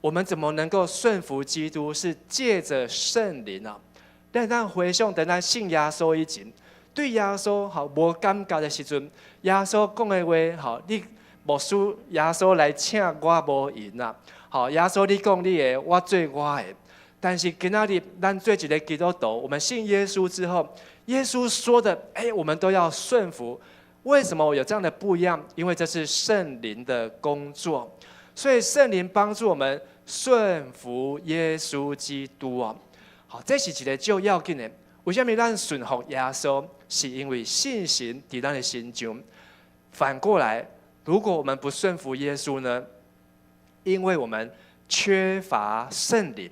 Speaker 6: 我們怎麼能夠順服基督？是借着聖靈啊！但咱回想等咱信耶穌以前，對耶穌吼無感覺的時陣，耶穌講的話吼，你牧師耶穌來請我無閒啊！好，耶穌你講你的，我做我的。但是今仔日咱做一个基督徒，我們信耶穌之後，耶穌說的，哎，我們都要順服。為什麼有這樣的不一樣？因為這是聖靈的工作，所以聖靈幫助我們順服耶穌基督啊。好，這是一个足要緊的。為什麼咱順服耶穌？是因為信心佇咱的心中。反過來，如果我們不順服耶穌呢？因為我們缺乏聖靈，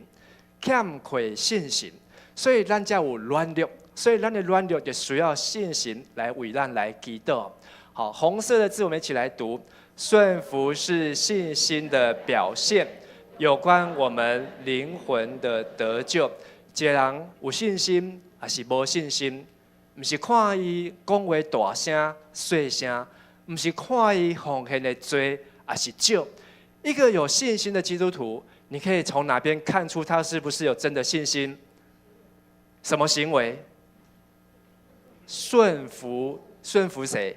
Speaker 6: 欠缺信心。所以咱才有軟弱，所以咱的軟弱就需要信心來為咱來祈禱。好，紅色的字我們一起來讀：順服是信心的表現，有關我們靈魂的得救。一個人有信心抑是無信心，毋是看伊講話大聲細聲，毋是看伊奉獻的濟抑是少。一個有信心的基督徒，你可以從哪邊看出他是不是有真的信心？什麼行為？順服，順服誰？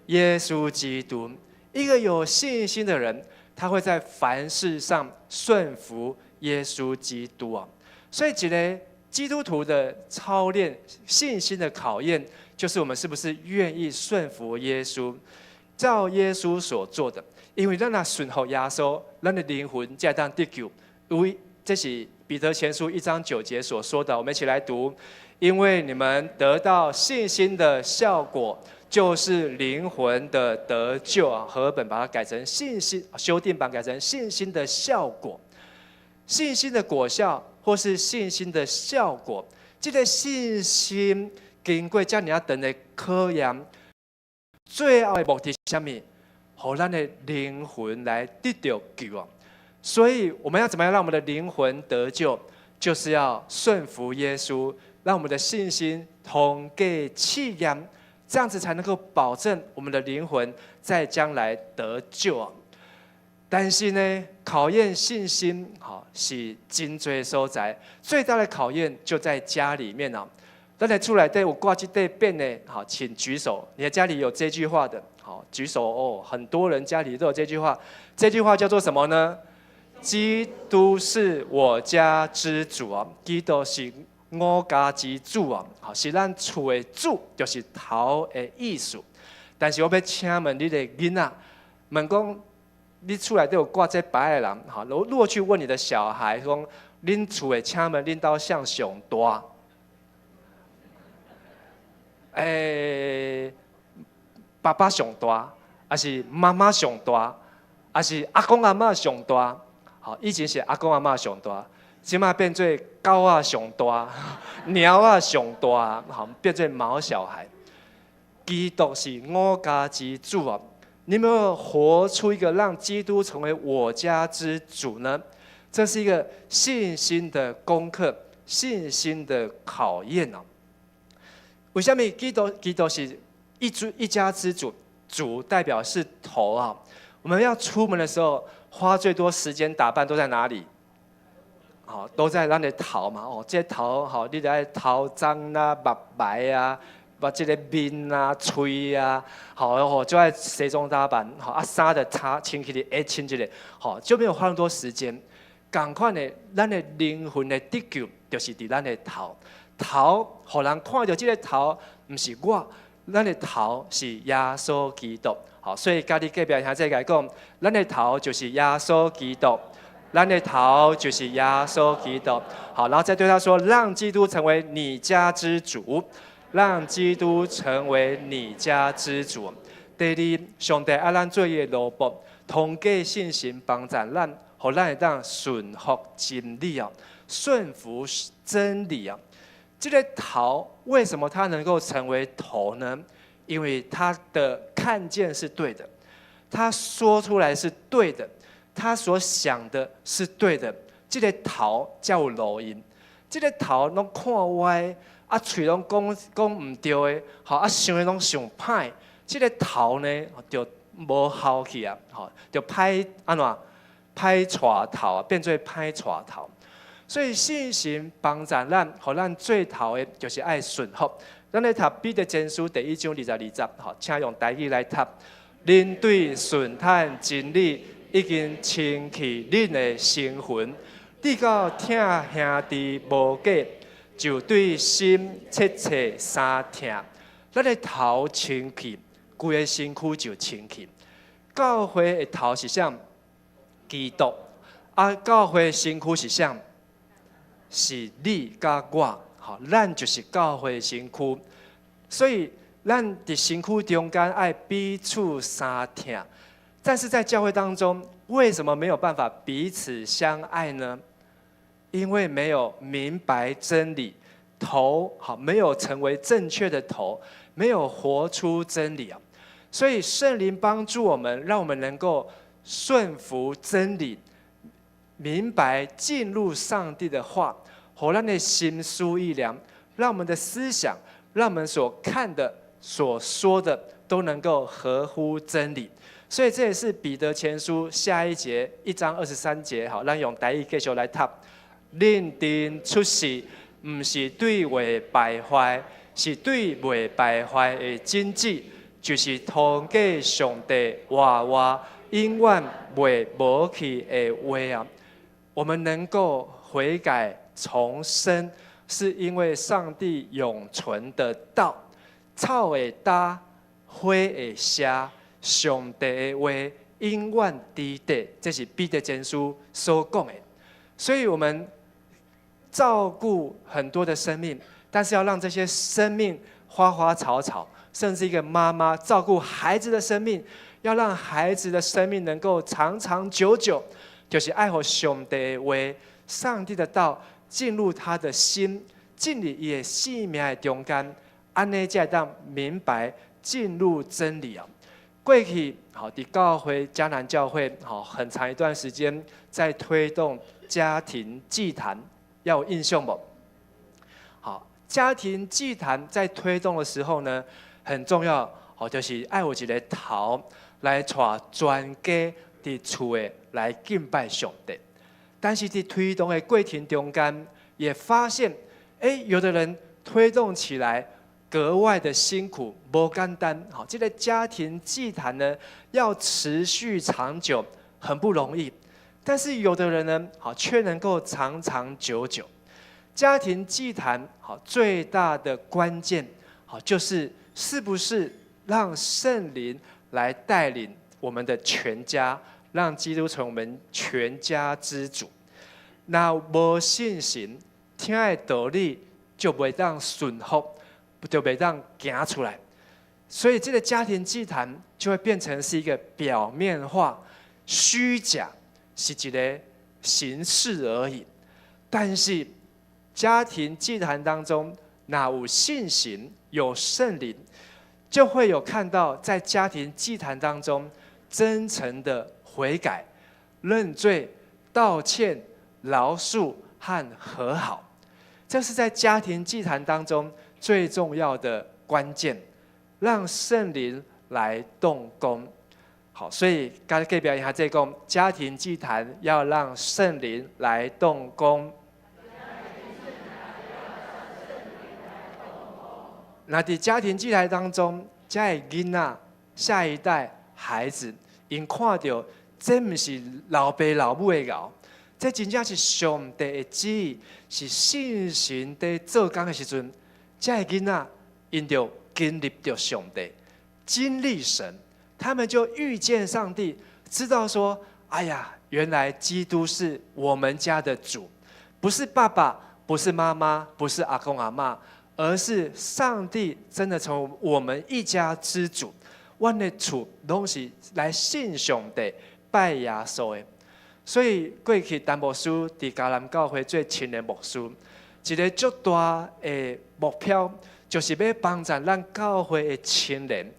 Speaker 6: 耶穌基督。一個有信心的人，他會在凡事上順服耶穌基督啊。所以，一個基督徒的操練信心的考驗，就是我們是不是願意順服耶穌，照耶穌所做的。因為咱若順服耶穌，咱的靈魂才會當得救。因為這是彼得前書1章9節所說的，我們一起來讀。因為你們得到信心的效果，就是靈魂的得救啊。和合本把它改成信心，修訂版改成信心的效果，信心的果效或是信心的效果。這個信心經過遮爾仔長的考驗，最後的目的是啥物？予咱的靈魂來得著救啊！所以我們要怎麼樣讓我們的靈魂得救？就是要順服耶穌，讓我們的信心通過試驗，這樣子才能夠保證我們的靈魂在將來得救啊！但是呢，考驗信心，好是真濟所在，最大的考驗就在家裡面啊！咱的厝內底有掛這塊匾的，好，請舉手。你的家裡有這句話的，好，舉手哦。很多人家裡都有這句話，這句話叫做什麼呢？基督是我家之主啊！基督是我家之主啊！好，是咱厝的主，就是頭的意思。但是我欲請問你的囡仔，問講你厝內底有掛這牌的人，好，如果去問你的小孩，講恁厝的，請問恁兜誰上大？欸，爸爸上大，抑是媽媽上大，抑是阿公阿嬤上大？好，以前是阿公阿嬤上大，這馬變做狗仔上大，貓仔上大，好，變做毛小孩。基督是我家之主啊！你有沒有活出一個讓基督成為我家之主呢？這是一個信心的功課，信心的考驗啊！為什麼基督基督是一主一家之主？主代表是頭啊！我們要出門的時候，花最多時間打扮都在哪裡？好，都在咱的頭嘛。哦，這頭吼，你著愛頭鬃啊、目眉啊、目這個面啊、喙啊，好哦，就愛西裝打扮，好啊，衫就擦清氣的，會清一個，好就沒有花那麼多時間。仝款的，咱的靈魂的得救，就是佇咱的頭。頭，予人看著這個頭，毋是我，咱的頭是耶穌基督。好，所以共你隔壁兄弟共伊講，咱的頭就是耶穌基督，咱的頭就是耶穌基督。好，然後再對他說，讓基督成為你家之主，讓基督成為你家之主。第二，上帝愛咱做伊的奴僕，通過信心幫助咱，予咱會當順服真理啊，順服真理啊。這個頭為什麼他能夠成為頭呢？因為他的看見是對的，他說出來是對的，他所想的是對的。這個頭才有路用，這個頭攏看歪，啊，喙攏講講毋對的，吼啊，想的攏想歹，這個頭呢就無效去啊，吼，就歹按怎歹帶頭啊，變做歹帶頭。所以信心幫助咱，予咱做頭的，就是愛順服。咱咧讀彼得前書第1章22節，吼，請用台語來讀。恁對順趁真理已經清氣恁的身份，直到疼兄弟無假，就對心切切相疼。咱的頭清氣，規个身軀就清氣。教會的頭是啥？基督。啊，教會的身軀是啥？是你佮我。好，咱就是教會身軀，所以咱佇身軀中間愛彼此相疼。但是在教會當中，為什麼沒有辦法彼此相愛呢？因為沒有明白真理，頭好沒有成為正確的頭，沒有活出真理啊。所以聖靈幫助我們，讓我們能夠順服真理，明白進入上帝的話，予咱的心思意念，讓我們的思想，讓我們所看的、所說的都能夠合乎真理。所以這也是彼得前書下一節1章23節，好，咱用台語繼續來讀。認真出世，毋是對會敗壞，是對袂敗壞的種子，就是通過上帝活活永遠袂無去的話啊！我們能夠悔改重生，是因為上帝永存的道。草會焦，花會謝，上帝的話永遠佇佇。這是彼得前書所講的。所以，我們照顧很多的生命，但是要讓這些生命花花草草，甚至一個媽媽照顧孩子的生命，要讓孩子的生命能夠長長久久，就是愛予上帝的話，上帝的道進入他的心，進入伊的生命的中間，按呢才會當明白進入真理啊。過去好，佇教會迦南教會好很長一段時間在推動家庭祭壇，要有印象無？好，家庭祭壇在推動的時候呢，很重要，好，就是愛有一個頭來帶全家佇厝的來敬拜上帝。但是佇推動的過程中間，也發現，哎，有的人推動起來格外的辛苦，無簡單。好，這個家庭祭壇呢，要持續長久，很不容易。但是有的人呢，好，卻能夠長長久久。家庭祭壇，好，最大的關鍵，好，就是是不是讓聖靈來帶領我們的全家，讓基督成為我們全家之主。若無信心，聽的道理就袂當順服，就袂當行出來。所以這個家庭祭壇就會變成是一個表面化、虛假，是一個形式而已。但是家庭祭壇當中，若有信心、有聖靈，就會有看到在家庭祭壇當中真誠的悔改、認罪、道歉、饒恕和和好。這是在家庭祭壇當中最重要的關鍵，讓聖靈來動工。好，所以剛才隔壁兄弟講，家庭祭壇要讓聖靈來動工。那佇家庭祭壇當中，遮的囡仔、下一代孩子，𪜶看著這毋是老爸老母的𠢕，這真正是上帝的旨意，是聖神佇做工的時陣，遮的囡仔𪜶就經歷著上帝，經歷神，他們就遇見上帝，知道說：哎呀，原來基督是我們家的主，不是爸爸，不是媽媽，不是阿公阿嬤。而是上帝真的成為我們一家之主，阮的厝攏是來信上帝、拜耶穌的。所以過去陳牧師佇迦南教會做青年牧師，一個足大的目標，就是欲幫助咱教會的青年，予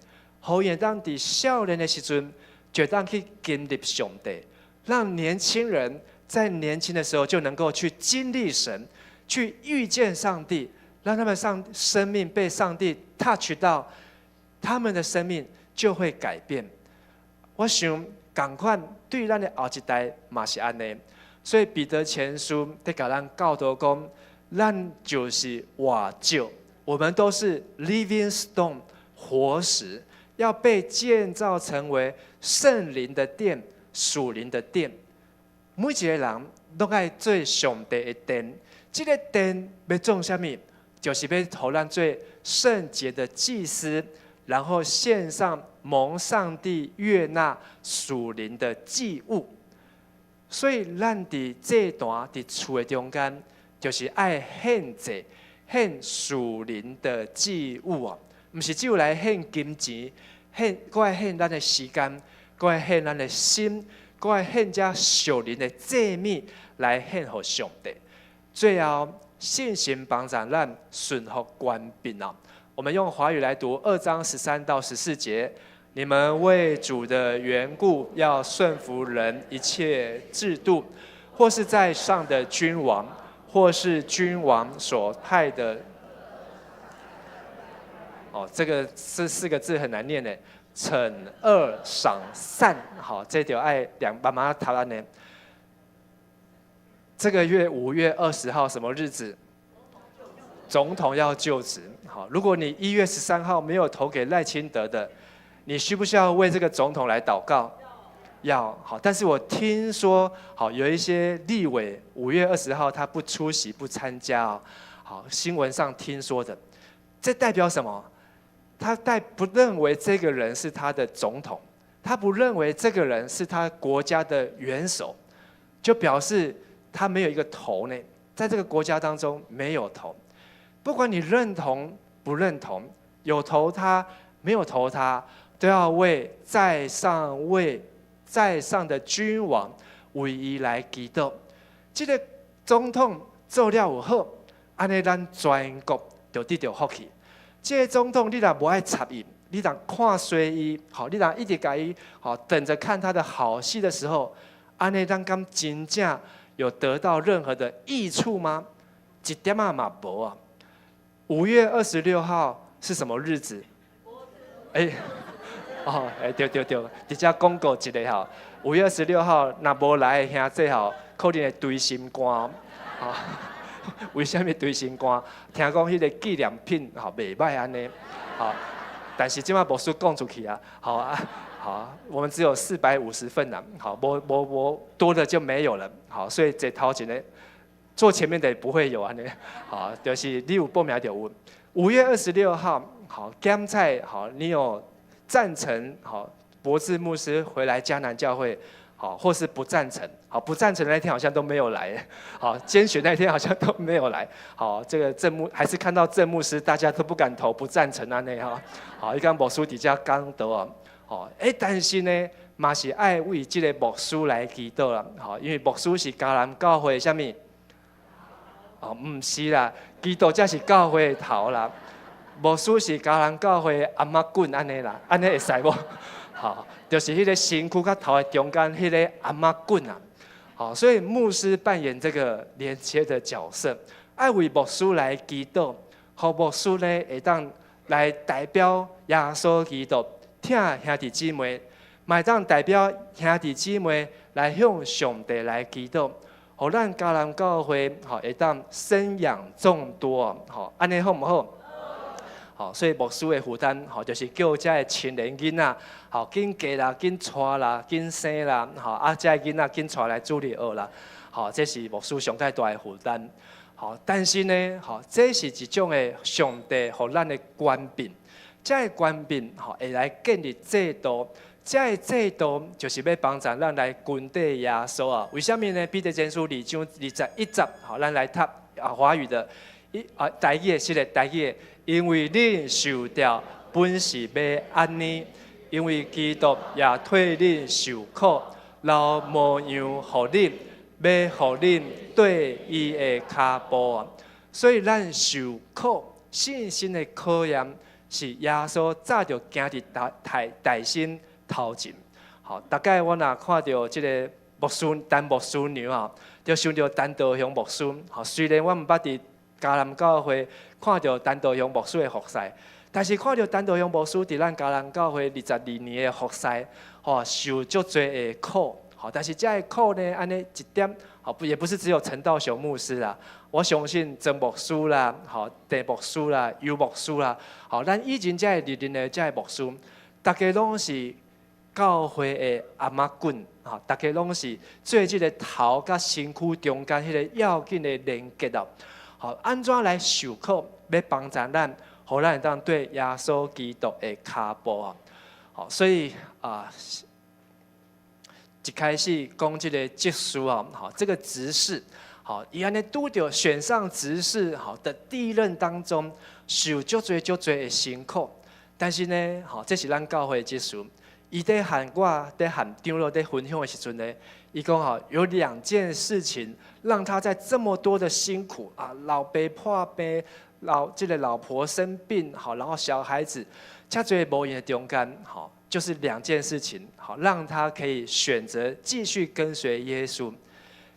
Speaker 6: 𪜶會當佇少年的時陣就當去經歷上帝，讓年輕人在年輕的時候就能夠去經歷神，去遇見上帝。讓他們上生命被上帝 touch 到，他們的生命就會改變。我想仝款對咱的後一代嘛是按呢，所以彼得前書佇共咱教導講，咱就是活石，我們都是 living stone 活石，要被建造成為聖靈的殿、屬靈的殿。每一個人攏愛做上帝的殿，這個殿欲創啥物？就是欲予咱做聖潔的祭司，然後獻上蒙上帝悅納屬靈的祭物。所以咱佇祭壇佇厝的中間，就是愛獻祭、獻屬靈的祭物啊，毋是只有來獻金錢，獻，閣愛獻咱的時間，閣愛獻咱的心，閣愛獻這屬靈的祭物來獻予上帝。最後，信心幫助咱順服權柄啊。我們用華語來讀二章13到14節。你們為主的緣故，要順服人一切制度，或是在上的君王，或是君王所派的。哦，這個這四個字很難念的，懲惡賞善。好，這條愛兩慢慢讀按呢。這個月5月20號什麼日子？總統要就職。好，如果你1月13號沒有投給賴清德的，你需不需要為這個總統來禱告？要。好，但是我聽說，好，有一些立委五月二十號他不出席不參加哦。好，新聞上聽說的，這代表什麼？他代不認為這個人是他的總統，他不認為這個人是他國家的元首，就表示他沒有一個頭呢，在這個國家當中沒有頭。不管你認同不認同，有投他，沒有投他，都要為在上位在上的君王為伊來祈禱。這個總統做了有好，按呢咱全國就得著福氣。這個總統你若無愛插伊，你若看衰伊，好，你若一直共伊，好，等着看他的好戲的時候，按呢咱敢真正有得到任何的益處嗎？一點仔嘛無啊！5月26號是什麼日子？哎，哦，哎，對對對，佇遮廣告一下吼。五月二十六號，若無來的兄弟吼，可能會堆心肝。吼，為啥物堆心肝？聽講彼個紀念品吼袂䆀按呢，吼，但是這馬牧師講出去啊，好啊，好，我們只有450份啦，好，無無無多的就沒有了，好，所以坐頭前的，坐前面的也不會有按呢，好，就是你有報名就有。五月二十六號，好，鹹菜，好，你有贊成，好，博智牧師回來迦南教會，好，或是不贊成，好，不贊成那天好像都沒有來，好，監選那天好像都沒有來，好，這個鄭牧還是看到鄭牧師，大家都不敢投不贊成按呢哈，好，伊講牧師佇遮講道啊，好，欸，但是呢，嘛是愛為這個牧師來祈禱啦，好，因為牧師是迦南教會啥物？哦，毋是啦，基督才是教會的頭啦，牧師是迦南教會的頷仔棍按呢啦，按呢會使無？好，就是彼個身軀佮頭的中間彼個頷仔棍啊。好，所以牧師扮演這個連接的角色，愛為牧師來祈禱，予牧師呢會當來代表耶穌基督，疼兄弟姊妹，嘛會當代表兄弟姊妹來向上帝來祈禱。予咱迦南教會吼會當生養眾多，吼按呢好毋好？好，所以牧師的負擔吼，就是叫遮的青年囡仔，吼緊嫁啦，緊娶啦，緊生啦，吼啊，遮的囡仔緊帶來主日學啦，吼，這是牧師上蓋大的負擔。好，但是呢，吼，這是一種的上帝予咱的權柄，這个權柄吼會來建立制度。這个制度就是欲幫助咱來跟綴耶穌啊？為啥物呢？彼得前書2章21節，好，咱來讀啊華語的，一啊台語的是咧台語的，因為恁受調本是欲按呢，因為基督也替恁受苦，留模樣予恁，欲予恁綴伊的跤步啊。所以咱受苦，信心的考驗是耶穌早就行佇大大大身頭前。好，逐擺我若看著這个牧師陳牧師娘啊，就想著陳道雄牧師。好，雖然我毋捌佇迦南教會看著陳道雄牧師的服侍，但是看著陳道雄牧師佇咱迦南教會22年的服侍，吼，受足濟的苦。好，但是這个苦呢，按呢一點，好，不也不是只有陳道雄牧師啦，我相信曾牧師啦，好，鄭牧師啦，尤牧師啦，好，咱以前這个歷任的這个牧師，逐家攏是教會的頷仔棍，吼，逐家攏是做這个頭佮身軀中間彼个要緊的連結哦。好，按怎來受苦，欲幫助咱，予咱會當綴耶穌基督的跤步啊。好，所以啊，一開始講這個執事啊，好，這個執事，好，伊按呢拄著選上執事好的第一任當中，受足濟足濟的辛苦，但是呢，好，這是咱教會的執事。伊佇和我佇和長老佇分享的時陣呢，伊講吼有兩件事情，讓他在這麼多的辛苦啊，老爸破病，老這個老婆生病，好，然後小孩子，遮濟無閒的中間，好，就是兩件事情，好，讓他可以選擇繼續跟隨耶穌。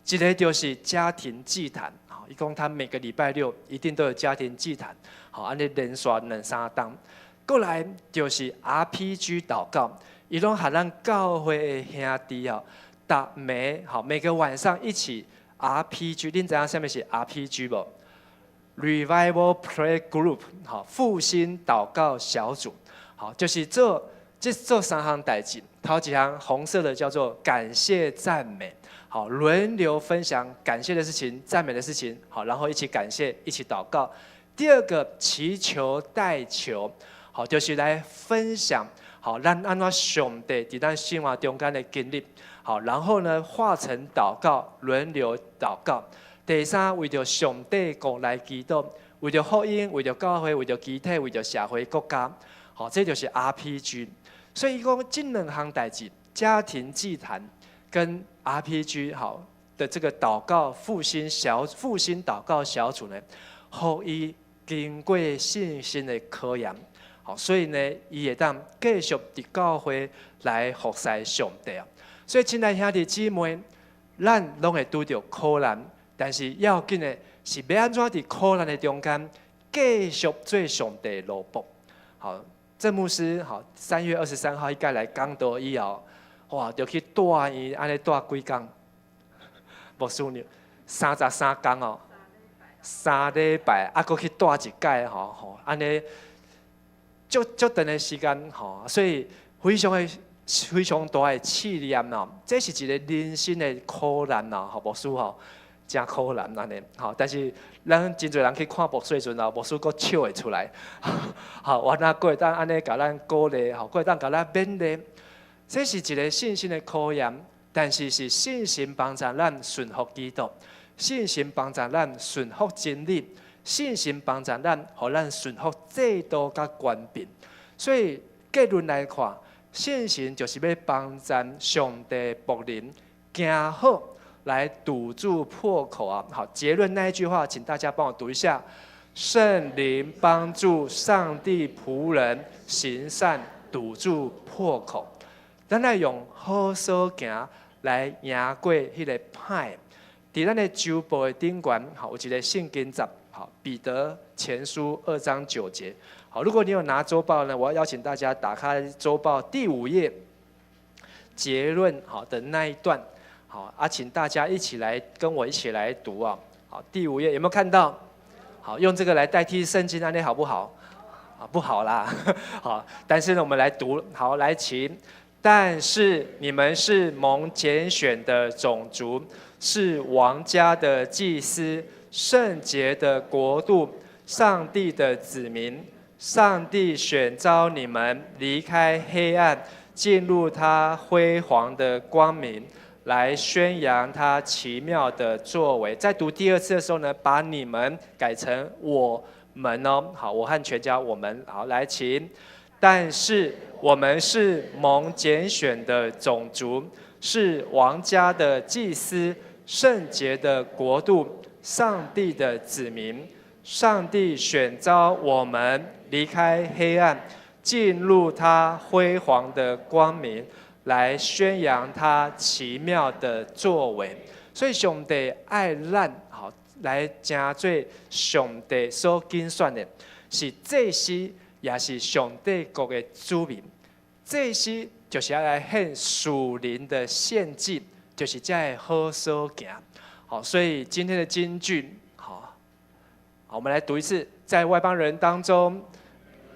Speaker 6: 一個就是家庭祭壇，好，伊講他每個禮拜六一定都有家庭祭壇，好，按呢連續兩三冬。過來就是 RPG 禱告，伊攏和咱教會的兄弟哦，逐暝好，每個晚上一起 RPG，恁知影啥物是 RPG 無？Revival Prayer Group，好，復興禱告小組，好，就是做這做三項代誌，頭一項紅色的叫做感謝讚美，好，輪流分享感謝的事情、讚美的事情，好，然後一起感謝，一起禱告。第二個祈求代求，好，就是來分享，好，咱按怎上帝佇咱生活中間的經歷，好，然後呢化成禱告，輪流禱告。第三，為著上帝國來祈禱，為著福音，為著教會，為著肢體，為著社會國家，好，這就是 RPG。所以講這兩項代誌，家庭祭壇跟 RPG 好的這個禱告復興小復興禱告小組呢，予伊經過信心的考驗，好，所以呢，伊會當繼續佇教會來服侍上帝啊。所以，親愛兄弟姊妹，咱攏會拄著苦難。但是要緊的是，欲按怎佇苦難的中間繼續做上帝的奴僕。好，鄭牧師，好，3月23號伊過來講道以後，哇，就去住院，按呢住幾工？牧師娘33工哦，3禮拜，啊，閣去住一擺吼吼，按呢足足長的時間吼，所以非常的非常大的試驗哦，這是一個人生的苦難哦，吼，牧師吼。真苦難按呢，吼！但是咱真濟人去看牧師的時陣哦，牧師閣笑會出來，好，原來閣會當按呢共咱鼓勵，吼，閣會當共咱勉勵。這是一個信心的考驗，但是是信心幫助咱順服基督，信心幫助咱順服真理，信心幫助咱，予咱順服制度佮權柄。所以結論來看，信心就是欲幫助上帝僕人行好，來堵住破口啊！好，結論那一句話，請大家幫我讀一下：聖靈幫助上帝僕人行善，堵住破口。咱來用好所行來贏過彼个歹。佇咱的週報的頂懸，好，有一個聖經節，好，彼得前書2章9節。好，如果你有拿週報呢，我要邀請大家打開週報第五頁結論好的那一段。好啊，請大家一起來跟我一起來讀啊！好，第五頁有沒有看到？好，用這個來代替聖經，按呢好不好？啊，不好啦。好，但是呢，我們來讀，好，來請。但是你們是蒙揀選的種族，是王家的祭司，聖潔的國度，上帝的子民。上帝選召你們離開黑暗，進入他輝煌的光明。來宣揚他奇妙的作為。在讀第二次的時候呢，把你們改成我們哦。好，我和全家我們好來請。但是我們是蒙揀選的種族，是王家的祭司，聖潔的國度，上帝的子民。上帝選召我們離開黑暗，進入他輝煌的光明。來宣揚他奇妙的作為，所以上帝愛咱，好來成做上帝所揀選的，是祭司，也是上帝國的子民。祭司就是愛來獻屬靈的獻祭，就是這个好所行。好，所以今天的金句，好，好，我們來讀一次，在外邦人當中，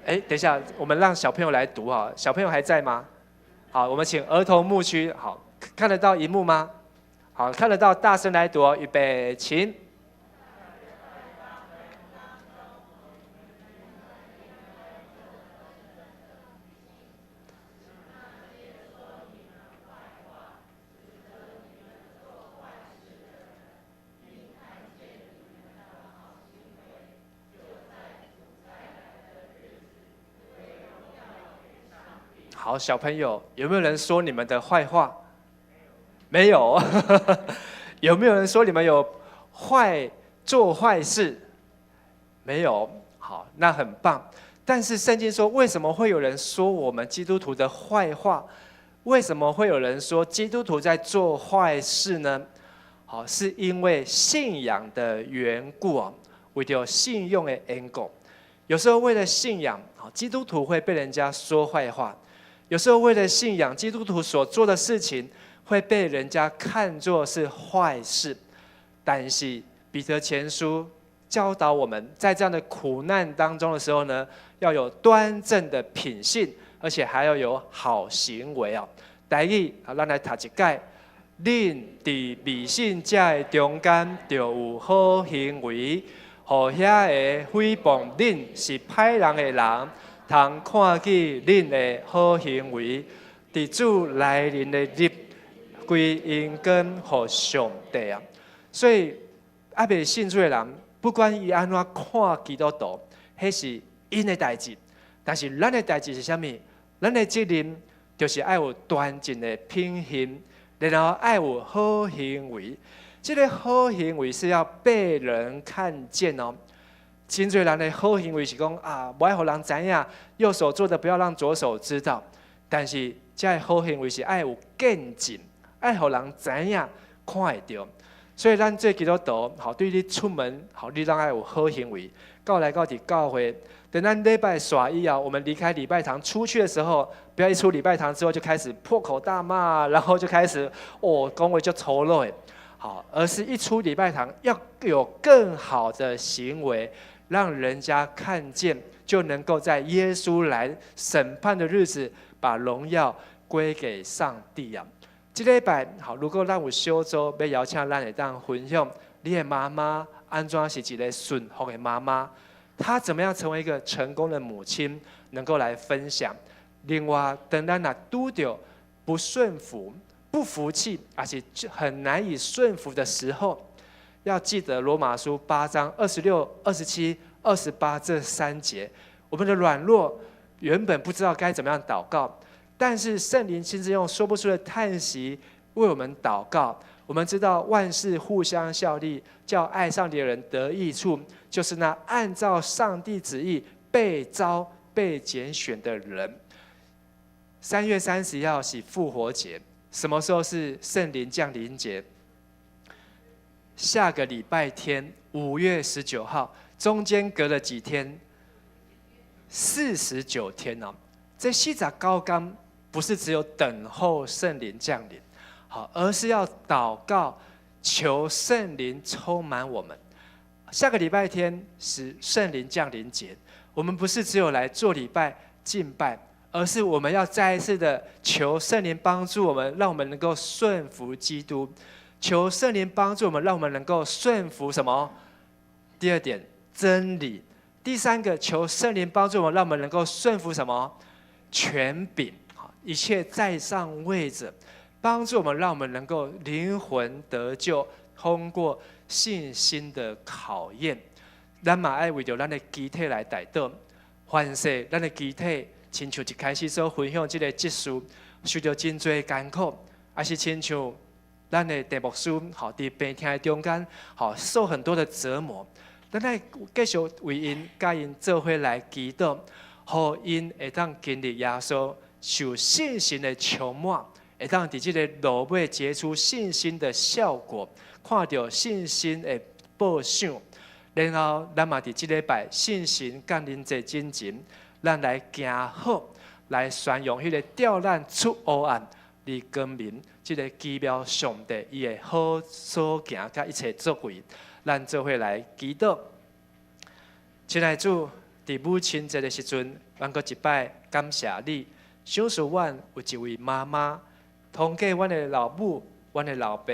Speaker 6: 哎，等一下，我們讓小朋友來讀啊，小朋友還在嗎？好，我們請兒童牧區，好，看得到螢幕嗎？好，看得到，大聲來讀哦，預備，請。好，小朋友，有沒有人說你們的壞話？沒有。有沒有人說你們有壞做壞事？沒有。好，那很棒。但是聖經說，為什麼會有人說我們基督徒的壞話？為什麼會有人說基督徒在做壞事呢？好，是因為信仰的緣故啊，為著信仰的緣故。有時候為了信仰，基督徒會被人家說壞話；有時候為了信仰，基督徒所做的事情會被人家看作是壞事。但是彼得前書教導我們，在這樣的苦難當中的時候呢，要有端正的品性，而且還要有好行為啊。台語啊，咱來讀一擺。恁佇未信者的中間，著有好行為，予遐个誹謗恁是歹人的人，通看見恁的好行為，佇主來臨的日，歸榮光予上帝啊！所以，猶未信主的人，不管伊按怎看基督徒，彼是𪜶的代誌。但是，咱的代誌是啥物？咱的責任就是愛有端正的品行。然後愛有好行為，這個好行為是要被人看見哦。真濟人的好行為是講啊，無愛予人知影，右手做的不要讓左手知道。但是這個好行為是愛有見證，愛予人知影看會著。所以咱做基督徒，好對你出門，好你攏愛有好行為。到來到佇教會，等咱禮拜煞以後，我們離開禮拜堂出去的時候，不要一出禮拜堂之後就開始破口大罵，然後就開始哦講話就粗魯的，好，而是一出禮拜堂要有更好的行為，讓人家看見，就能夠在耶穌來審判的日子，把榮耀歸給上帝啊！這禮拜好，如果咱有小組欲邀請咱會當分享，你的媽媽按怎是一个順服的媽媽，她怎麼樣成為一個成功的母親，能夠來分享。另外，當咱若拄著不順服、不服氣，而且很難以順服的時候，要記得羅馬書8章26、27、28這三節。我們的軟弱原本不知道該怎麼樣禱告，但是聖靈親自用說不出的嘆息為我們禱告。我們知道萬事互相效力，叫愛上帝的人得益處，就是那按照上帝旨意被召、被揀選的人。3月31號是復活節，什麼時候是聖靈降臨節？下個禮拜天，5月19號，中間隔了幾天？49天哦。這49天不是只有等候聖靈降臨，好，而是要禱告，求聖靈充滿我們。下個禮拜天是聖靈降臨節，我們不是只有來做禮拜敬拜，而是我們要再一次的求聖靈幫助我們，讓我們能夠順服基督。求聖靈幫助我們，讓我們能夠順服什麼？第二點，真理。第三個，求聖靈幫助我們，讓我們能夠順服什麼？權柄，一切在上位者，幫助我們，讓我們能夠靈魂得救，通過信心的考驗。咱嘛愛為著咱的肢體來代禱，凡勢咱的肢體，親像一開始所分享這個執事，受著真濟艱苦，抑是親像咱的鄭牧師，好佇病痛的中間，好受很多的折磨。咱愛繼續為𪜶、佮𪜶做伙來祈禱，予𪜶會當經歷耶穌受信心的充滿，會當佇這个路尾結出信心的效果，看著信心的報賞。然後，咱嘛佇這禮拜聖神降臨節進前，咱來行好，來宣揚彼个照咱出黑暗入光明，這个奇妙上帝伊的好所行佮一切作為，咱做伙來祈禱。親愛主，佇母親節的時陣，阮閣一擺感謝你，賞賜阮有一位媽媽，通過阮的老母、阮的老爸，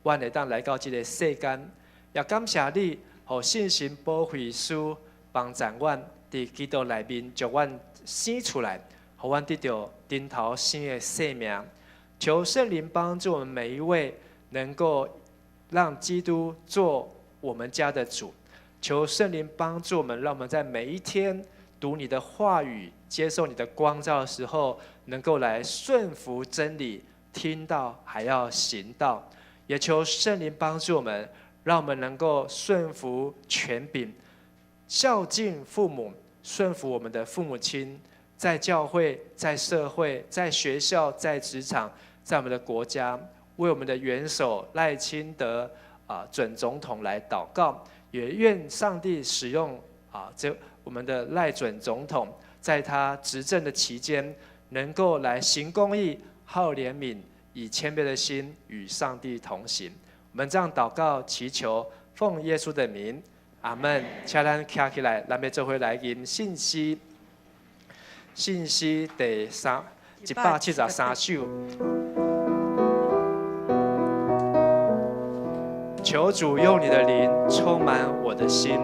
Speaker 6: 阮會當來到這个世間，也感謝你，予聖神保惠師幫助阮佇基督內面將阮生出來，予阮得著重頭生的生命。求聖靈幫助我們每一位，能夠讓基督做我們家的主。求聖靈幫助我們，讓我們在每一天读你的话语、接受你的光照的时候，能够来顺服真理，听道还要行道。也求圣灵帮助我们，让我们能够顺服权柄，孝敬父母，顺服我们的父母亲，在教会、在社会、在学校、在职场、在我们的国家，为我们的元首赖清德准总统来祷告，也愿上帝使用这我们的赖准总统，在他执政的期间，能够来行公义、好怜悯，以谦卑的心与上帝同行。我们这样祷告祈求，奉耶稣的名，阿门。请咱徛起来，咱欲做伙来吟信息，信息第三173首。求主用你的灵充满我的心。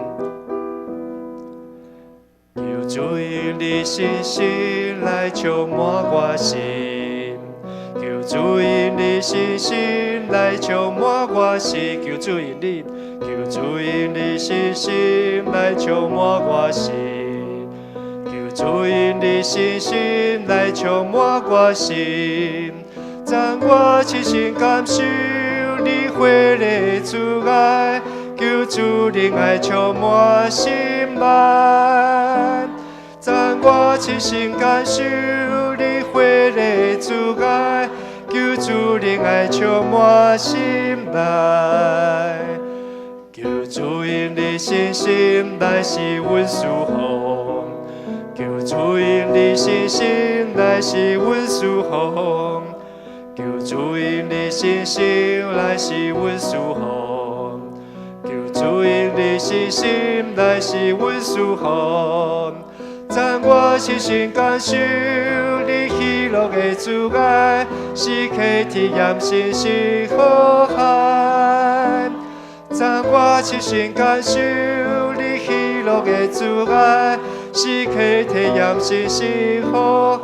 Speaker 5: 求主用你信心来充满我心。求主用你信心来充满我心。求主用你，求主用你信心来充满我心。求主用你信心来充满我心。将我切身感受你火热慈爱，求主灵爱充满心内。将我切身感受你火热慈爱，求主灵爱充满心内。求主用你信心来使阮舒服，求主用你信心来使阮舒服，求主用你信心来使阮舒服，求主用你信心来使阮舒服。将我切身感受你喜乐的慈爱，时刻体验信息好海。将我切身感受你喜乐的慈爱，时刻体验信息好。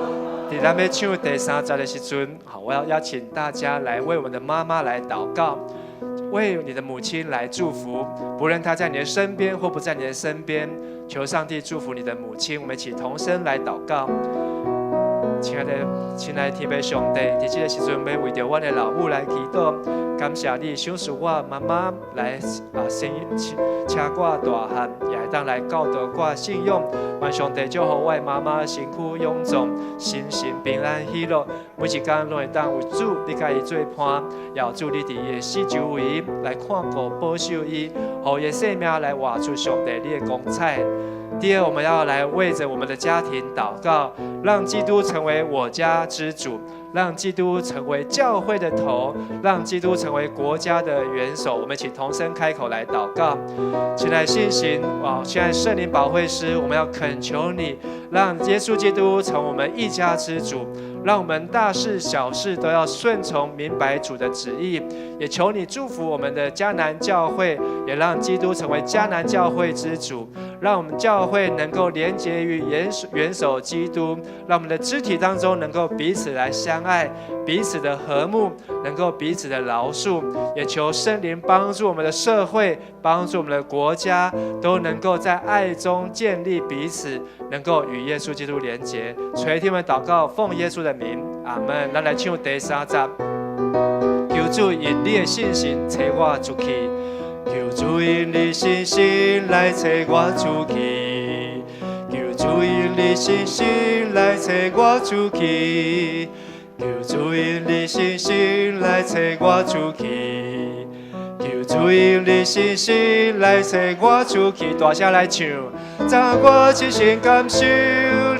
Speaker 6: 伫咱欲唱第三节的时阵，好，我要邀请大家来为我们的妈妈来祷告，为你的母亲来祝福，不论她在你的身边或不在你的身边，求上帝祝福你的母亲。我们一起同声来祷告。亲爱的，亲爱的天父上帝，伫这个时阵，欲为著阮的老母来祈祷，感谢你赏赐我妈妈来生车我大汉，也会当来教导我信仰。愿上帝祝福我的妈妈身躯勇壮，心神平安喜乐，每一工拢会当有主你佮伊做伴，也有主你伫伊的四周围来看顾保守伊，予伊的生命来活出上帝你的光彩。第二，我们要来为着我们的家庭祷告，让基督成为我家之主，让基督成为教会的头，让基督成为国家的元首。我们一起同声开口来祷告。亲爱的信心，亲爱的圣灵保惠师，我们要恳求你，让耶稣基督成为我们一家之主，让我们大事小事都要顺从明白主的旨意。也求你祝福我们的迦南教会，也让基督成为迦南教会之主，让我们教会能够连结于元首基督，让我们的肢体当中能够彼此来相爱，彼此的和睦，能够彼此的饶恕。也求圣灵帮助我们的社会，帮助我们的国家，都能够在爱中建立彼此，能够与耶稣基督连结。垂听我们祷告，奉耶稣的名，阿门。咱来唱第三节。求主用你的信心找我出去，求主用你信心来找我出去，求主用你信心来找我出去，求主用你信心来找我出去，求主用你信心来找我出去。大声来唱，将我切身感受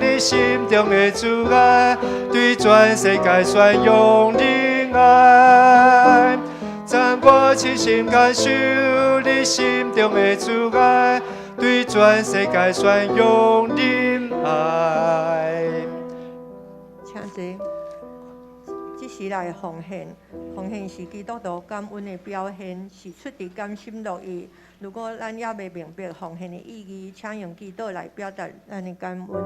Speaker 6: 你心中的慈爱，对全世界宣扬仁爱。将我切身感受你心中的慈爱，对全世界宣扬仁爱。
Speaker 7: 请坐。这时来奉献，奉献是基督徒感恩的表现，是出自甘心乐意。如果咱犹未明白奉献的意义，请用祈祷来表达咱的感恩。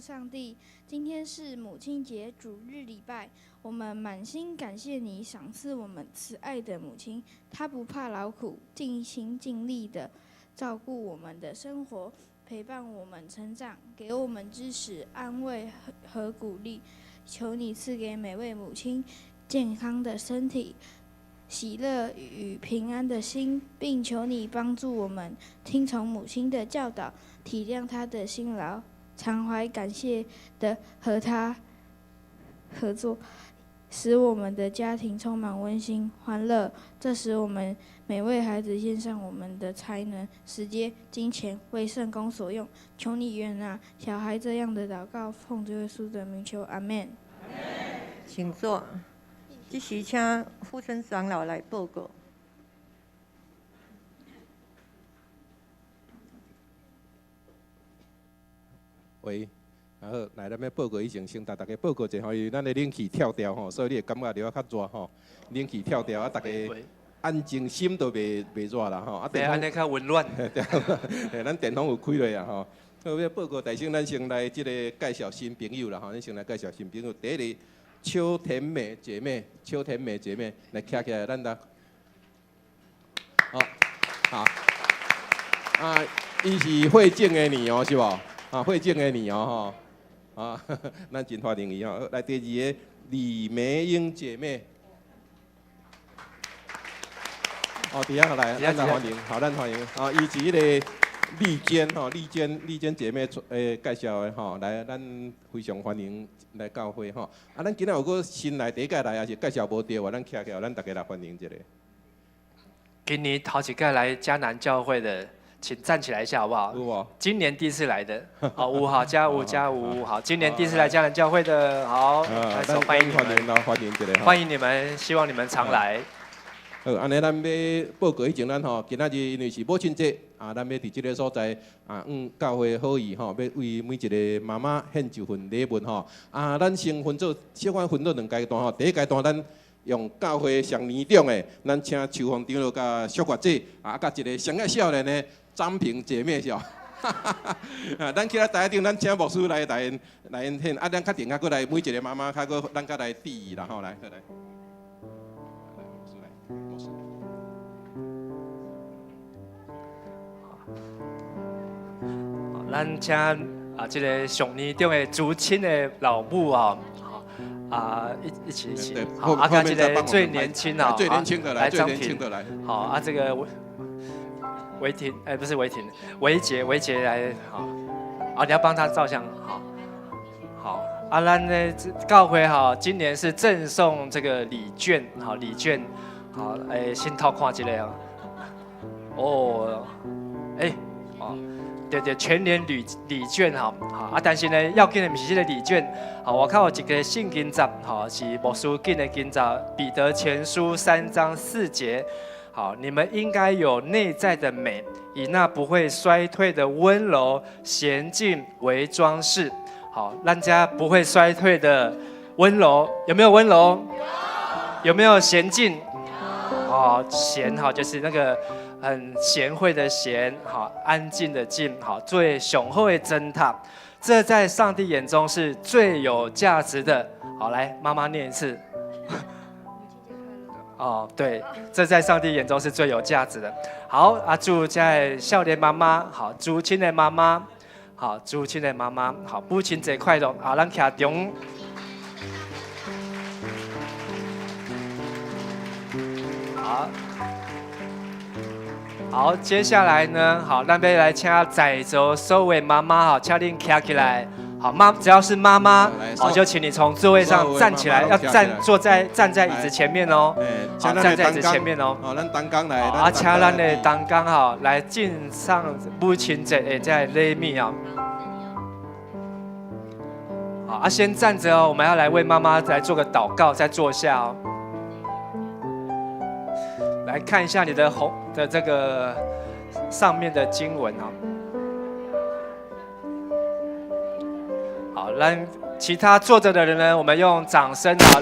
Speaker 8: 上帝，今天是母亲节主日礼拜，我们满心感谢你赏赐我们慈爱的母亲，她不怕劳苦，尽心尽力的照顾我们的生活，陪伴我们成长，给我们支持、安慰和鼓励。求你赐给每位母亲健康的身体、喜乐与平安的心，并求你帮助我们听从母亲的教导，体谅她的辛劳，常怀感谢的和她合作，使我们的家庭充满温馨欢乐。这使我们每位孩子献上我们的才能、时间、金钱，为圣工所用。求你悦纳小孩这样的祷告，奉主耶稣的名求，阿门。
Speaker 7: 请坐。这时请傅生长老来报告。
Speaker 2: 喂，啊好，来咱欲报告以前，先共大家报告一下吼，因为咱的冷气跳掉吼，所以你会感觉著較熱吼。冷气跳掉啊，大家安靜心都袂熱啦吼。啊，
Speaker 6: 電風按呢較溫暖。
Speaker 2: 對，咱電風有開落啊吼。好，欲報告，大先咱先來這个介紹新朋友啦吼，咱先來介紹新朋友。第一個邱甜美姐妹，邱甜美姐妹來徛起來，咱來。好，好。啊，伊是慧靜的女兒是無？啊，慧靜的女兒吼，啊，咱真歡迎伊吼。來第二个李梅英姐妹，哦，佇遐來，咱來歡迎，好，咱歡迎。啊，伊是彼个麗娟吼，麗娟，麗娟姐妹介紹的吼，來，咱非常歡迎來教會吼。啊，咱今仔有閣新來第一屆來，也是介紹無著啊，咱徛起來，咱大家來歡迎一下。
Speaker 6: 今年頭一屆來迦南教會的，請站起來一下好不好？
Speaker 2: 有無？
Speaker 6: 今年第一次來的，好，五好加五加五，好，今年第一次來迦南教會的，好，來歡迎你們，
Speaker 2: 歡迎一下，
Speaker 6: 歡迎你們，希望你們常來。
Speaker 2: 好，按呢咱欲報告以前，咱吼今仔日因為是母親節，啊，咱欲佇這个所在啊，教會好意吼，欲為每一个媽媽獻一份禮物吼。啊，咱先分做，小可分做兩階段吼。第一階段，咱用教會上年長的，咱請秋芳長老佮淑月姐，啊，佮一个上較少年的張平姐妹是。啊，咱起來台頂，咱請牧師來來來獻，啊，咱較定較閣來每一个媽媽較閣咱較來致意啦吼，來，好來。牧師。
Speaker 6: 咱請啊，這个上年長的竹青的老母啊，啊，一起一起，好，啊，這个最年輕啊，
Speaker 2: 最年輕的來，
Speaker 6: 最年輕的來，好啊，這個維婷，哎，不是維婷，維杰，維杰來，好，啊，你要幫他照相，好，好，啊，咱呢教會哈，今年是贈送這個禮券，好，禮券，好，哎，先偷看一下哦，哎，哦。對對，全年禮券哈，好啊，但是呢，要緊的毋是這个禮券，好，我看有一個聖經節，好，是牧師緊的經節，彼得前書3章4節，好，你們應該有內在的美，以那不會衰退的溫柔賢靜為裝飾，好，咱家不會衰退的溫柔，有沒有溫柔？有。有沒有賢靜？有。哦，賢哈，就是那個。很賢惠的賢，好，安靜的靜，好，最雄厚的偵探，這在上帝眼中是最有價值的。好，來，媽媽念一次。哦，對，這在上帝眼中是最有價值的。好，啊，祝在少年媽媽，好，竹青的媽媽，好，竹青的媽媽，好，母親節快樂。好，咱徛中。好。好，接下來呢？好，咱欲來請在座所有媽媽，好，請恁徛起來。好，媽，只要是媽媽，好，就請你從座位上站起來，要站坐在站在椅子前面哦。好，站在椅子前面哦。
Speaker 2: 好，咱同工來。
Speaker 6: 啊，請咱的同工哈來敬上母親節的這個禮物啊。好，啊，先站着哦，我們要來為媽媽來做個禱告，再坐下哦。來看一下你的紅的這個上面的經文哦。好，讓其他坐着的人呢，我們用掌聲啊，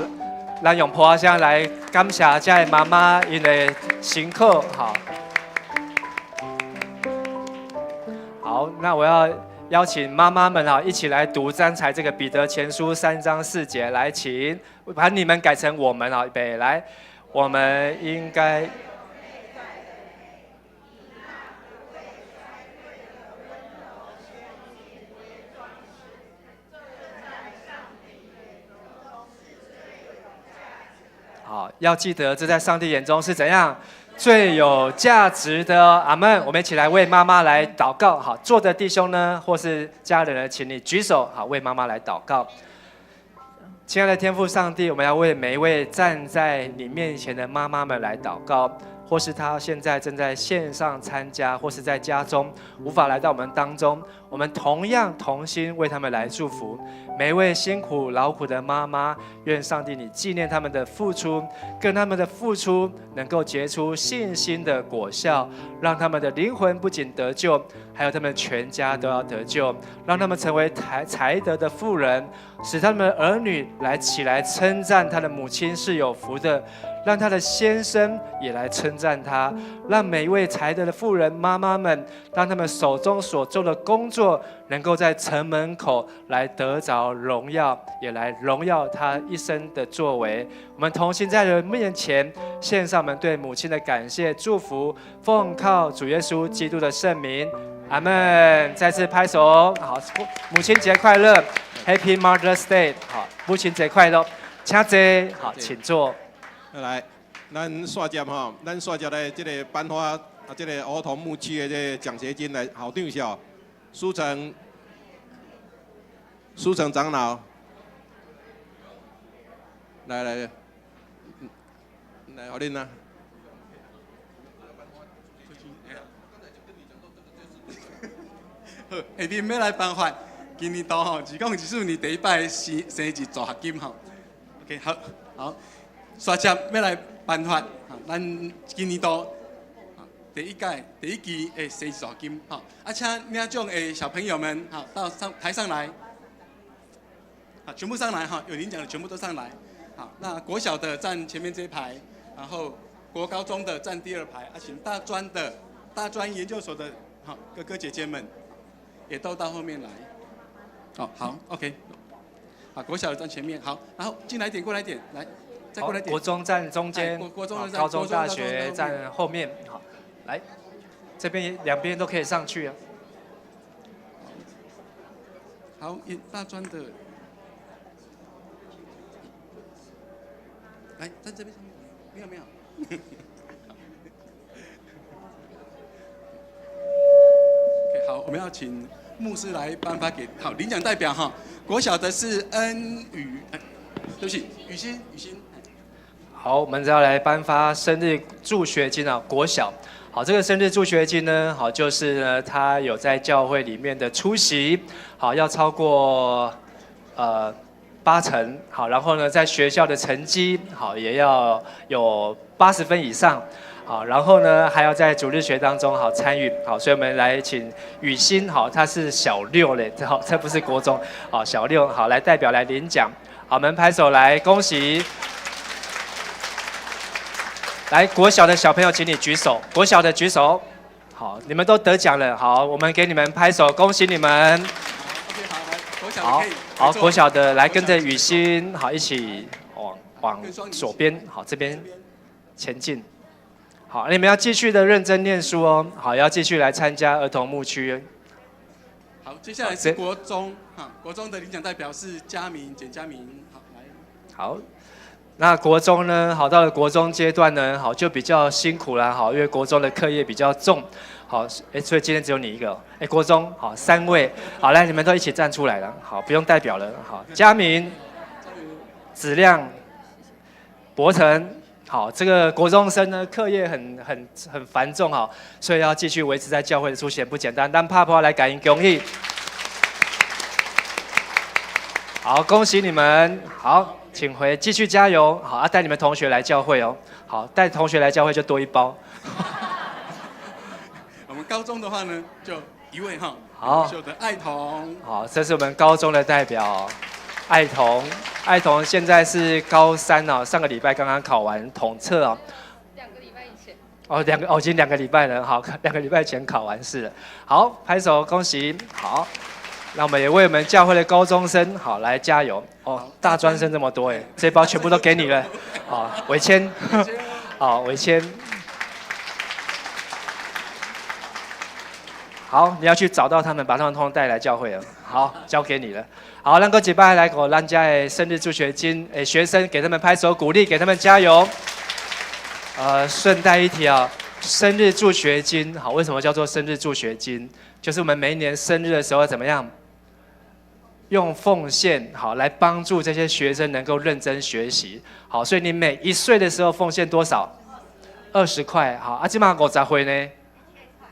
Speaker 6: 咱用噗仔聲來感謝這个媽媽𪜶的辛苦。好，好，那我要邀请妈妈们啊，一起来读刚才这个彼得前书3章4节，来，请把你们改成我们啊，预备来，我们应该。好，要记得这在上帝眼中是怎样最有价值的。阿门。我们一起来为妈妈来祷告。好，坐的弟兄呢，或是家人呢，请你举手，好，为妈妈来祷告。亲爱的天父上帝，我们要为每一位站在你面前的妈妈们来祷告，或是她现在正在线上参加，或是在家中无法来到我们当中，我们同样同心为他们来祝福。每一位辛苦劳苦的妈妈，愿上帝你纪念他们的付出，跟他们的付出能够结出信心的果效，让他们的灵魂不仅得救，还有他们全家都要得救，让他们成为才德的妇人，使他们的儿女来起来称赞他的母亲是有福的，让他的先生也来称赞他，让每一位才德的妇人妈妈们，当他们手中所做的工作，能够在城门口来得着荣耀，也来荣耀他一生的作为。我们同心在人面前献上我们对母亲的感谢祝福，奉靠主耶稣基督的圣名，阿门。再次拍手，好，母亲节快乐，Happy Mother's Day，好，母亲节快乐，请坐，好，请坐。
Speaker 2: 来，咱煞接吼，咱煞接来这个颁发啊，这个儿童牧区的这个奖学金来，校长是哦，书成，书成长老，来来，来，予恁啊。
Speaker 9: 好，下面欲来颁发今年度吼，2024年第一摆生日助学金吼。OK，好，好。煞接欲来颁发，咱今年度第一届第一期的生日助学金，吼，啊，请领奖的小朋友们，哈，到上台上来，好，全部上来哈，有领奖的全部都上来，好，那国小的站前面这一排，然后国高中的站第二排，啊，请大专的、大专研究所的，好，哥哥姐姐们也都到后面来，好，好，OK，好，国小的站前面，好，然后进来一点，过来一点，来。再过来点。
Speaker 6: 国中站中间，
Speaker 9: 国中
Speaker 6: 高中、大学站后面。好，来，这边两边都可以上去啊。
Speaker 9: 好，大专的，来站这边，没有没有。OK，好，我们要请牧师来颁发给好领奖代表哈。国小的是恩宇，对不起，雨欣，雨欣。
Speaker 6: 好，我们再来颁发生日助学金啊，国小。好，这个生日助学金呢，好，就是呢，他有在教会里面的出席，好，要超过8成，好，然后呢，在学校的成绩，好，也要有80分以上，好，然后呢，还要在主日学当中好参与，好，所以我们来请雨欣，好，他是小六嘞，好，这不是国中，好，小六，好，来代表来领奖，好，我们拍手来恭喜。来，国小的小朋友，请你举手。国小的举手，好，你们都得奖了。好，我们给你们拍手，恭喜你们。好，好，国小的来跟着雨欣，好，一起往左边，好，这边前进。好，你们要继续的认真念书哦。好，要继续来参加儿童牧区。
Speaker 9: 好，接下来是国中，哈，国中的领奖代表是佳明，简佳明，好，来。
Speaker 6: 好。那国中呢？好，到了国中阶段呢，好，就比较辛苦啦，好，因为国中的课业比较重，好，所以今天只有你一个，国中好3位，好，来，你们都一起站出来了，好，不用代表了，好，佳明、子亮、博成，好，这个国中生呢，课业很繁重哈，所以要继续维持在教会的出现不简单，但怕怕来感应恭喜，好，恭喜你们，好。请回，继续加油！好啊，带你们同学来教会哦。好，带同学来教会就多一包。
Speaker 9: 我们高中的话呢，就一位哈，
Speaker 6: 好，
Speaker 9: 秀的爱童。
Speaker 6: 好，这是我们高中的代表，爱童。爱童现在是高3哦，上个礼拜刚刚考完统测哦。
Speaker 11: 2个礼拜以前。
Speaker 6: 哦，已经2个礼拜了。好，2个礼拜前考完试了。好，拍手恭喜！好，那我們也為我們教會的高中生好來加油哦！大專生這麼多哎，這包全部都給你了。好，偉謙，好，偉謙，好，你要去找到他們，把他們通通帶來教會了。好，交給你了。好，咱閣一擺來給咱家的生日助學金，誒，學生給他們拍手鼓勵，給他們加油。順帶一提啊，生日助學金，好，為什麼叫做生日助學金？就是我們每一年生日的時候怎麼樣？用奉獻好來幫助這些學生能夠認真學習。好，所以你每一歲的時候奉獻多少？20塊。好，啊，這馬50歲呢？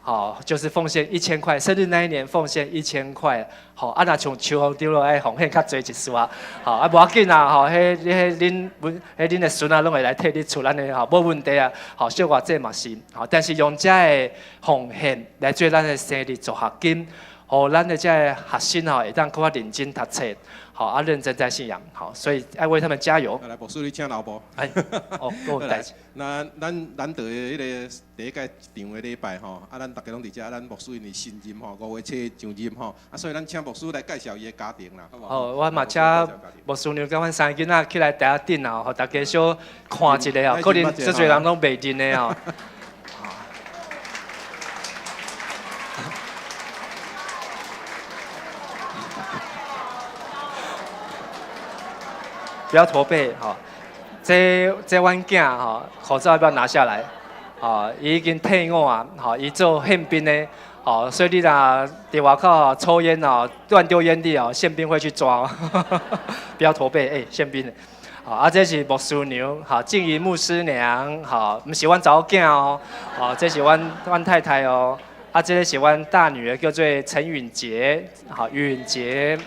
Speaker 6: 好，就是奉獻1000塊。生日那一年奉獻1000塊。好，啊，若像秋風丟落愛奉獻較濟一絲啊。好，啊，無要緊啊。吼，彼、彼、恁、阮、彼恁的孫仔攏會來替你出按呢，吼，無問題啊。好，小偌濟嘛是。好，但是用這个奉獻來做咱的生日助學金。予咱的這个學生吼，會當閣較認真讀冊，好啊，認真在信仰，好，所以愛為他們加油。
Speaker 2: 來，牧師你請老婆。
Speaker 6: 哎，哦，閣有代誌。
Speaker 2: 那咱難得的彼个第一屆場的禮拜吼，啊，咱逐家攏佇遮，咱牧師因為新任吼，5月初上任吼，啊，所以咱請牧師來介紹伊的家庭啦，好無？
Speaker 6: 哦，我嘛請牧師娘佮阮三个囡仔起來台仔頂啊，予大家小看一下哦，可能足濟人攏袂認的哦。不要駝背，吼！這阮囝吼，口罩要不要拿下來？吼，伊已經退伍啊，吼，伊做憲兵的，吼，所以你若佇外口抽菸哦，亂丟菸蒂哦，憲兵會去抓。不要駝背，欸，憲兵的。好，啊，這是牧師娘，好，靜怡牧師娘，好，毋是阮查某囝哦，好，這是阮太太哦，啊，這个是阮大女兒叫做陳允杰，好，允杰，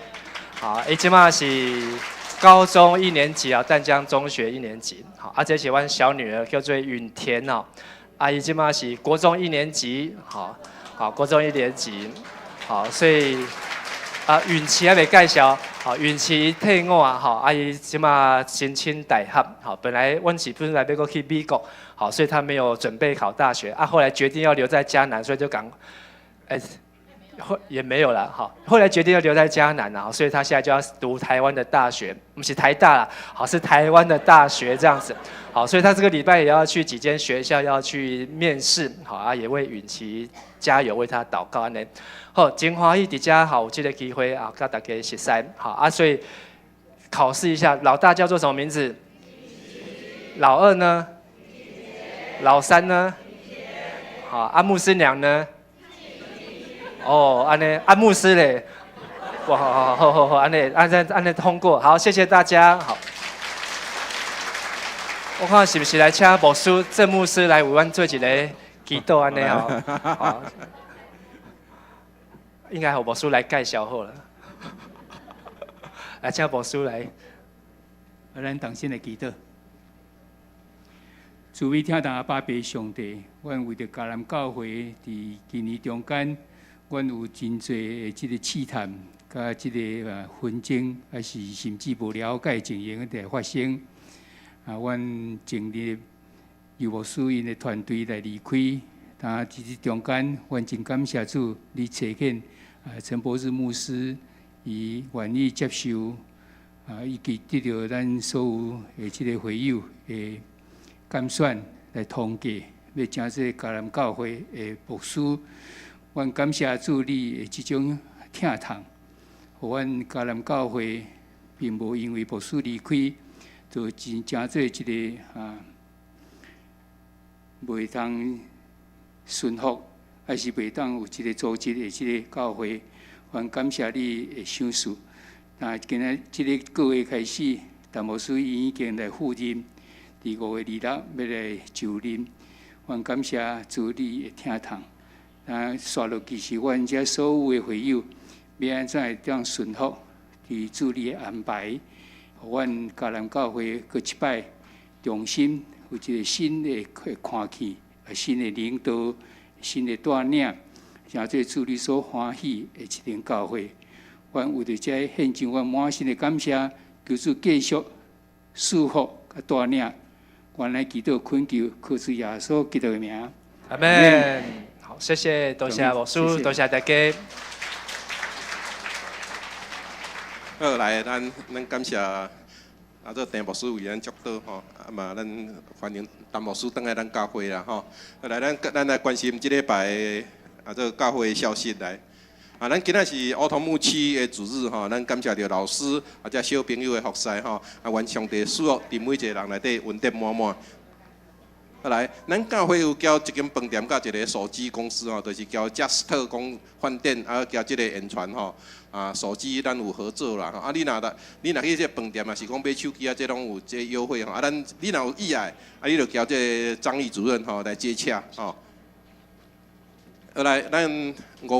Speaker 6: 好，伊這馬是高中一年級啊，淡江中學一年級。好，啊，這是阮小女兒叫做允田哦，啊，伊這馬是國中一年級，好，好，國中一年級，好，所以啊，允琪還袂介紹，好，允琪退伍啊，好，啊，伊這馬申請大學，好，本來阮是本來欲閣去美國，好，所以他沒有準備考大學，啊，後來決定要留在嘉南，所以就講，欸也沒有了，好，後來決定要留在嘉南啊，所以他現在就要讀台灣的大學，不是台大啦，好，是台灣的大學這樣子，好，所以他這個禮拜也要去幾間學校要去面試，好啊，也為允琪加油，為他禱告按呢。好，真歡喜佇遮好有這個機會啊，佮大家熟似，好啊，所以考試一下，老大叫做什麼名字？老二呢？老三呢？好，啊，牧師娘呢？哦，按呢，啊牧師咧，哇，好好好好好，按呢，按呢，按呢通過，好，謝謝大家，好。我看是不是來請牧師鄭牧師來為阮做一个祈禱按呢吼，好，應該予牧師來介紹好了。來請牧師來，
Speaker 11: 咱同心來祈禱。慈悲疼痛阿爸父上帝，阮為著迦南教會佇今年中間。阮有真濟的這個試探，佮這个紛爭，還是甚至無了解情形佇發生。啊，阮成立尤牧師𪜶的團隊來離開，但佇這中間，阮真感謝主，你差遣啊陳博士牧師，伊願意接受啊，以及得著咱所有的這个會友的監選來通過，欲成做迦南教會的牧師。阮感謝主你的這種疼痛，予阮迦南教會並無因為牧師離開，就真成做一个啊，袂當順服，還是袂當有一个組織的這个教會。阮感謝你的賞賜。那今仔這个個月開始，陳牧師伊已經來赴任，佇5月26欲來就任。阮感謝主你的疼痛。啊，煞落去是阮遮所有的會友，欲按怎會當順服佇主你的安排，予阮迦南教會閣一擺重新有一个新的看見，啊，新的領導，新的帶領，成做主你所歡喜的一間教會。阮為著這獻上阮滿心的感謝，求主繼續賜福佮帶領。阮來祈禱懇求，靠主耶穌基督的名。
Speaker 6: 阿們。好，謝謝，多謝牧師，多謝大家。
Speaker 2: 好，來，咱感謝啊，這鄭牧師為咱祝禱吼，啊嘛，咱歡迎陳牧師轉來咱教會啦吼。來，咱來關心這禮拜啊，這教會的消息來。啊，咱今仔是烏桐牧區的主日吼，咱感謝著老師啊，遮小朋友的服侍吼，啊，願上帝賜福佇每一個人內底恩典滿滿。啊來，咱教會有交一間飯店佮一个手機公司吼，就是交佳斯特公飯店啊，交這个遠傳吼，啊手機咱有合作啦。啊，你若去這個飯店啊，是講買手機啊，這攏有這優惠吼。啊，咱你若有意愛，啊，你就交這個張毅主任吼來接洽吼。後來，咱5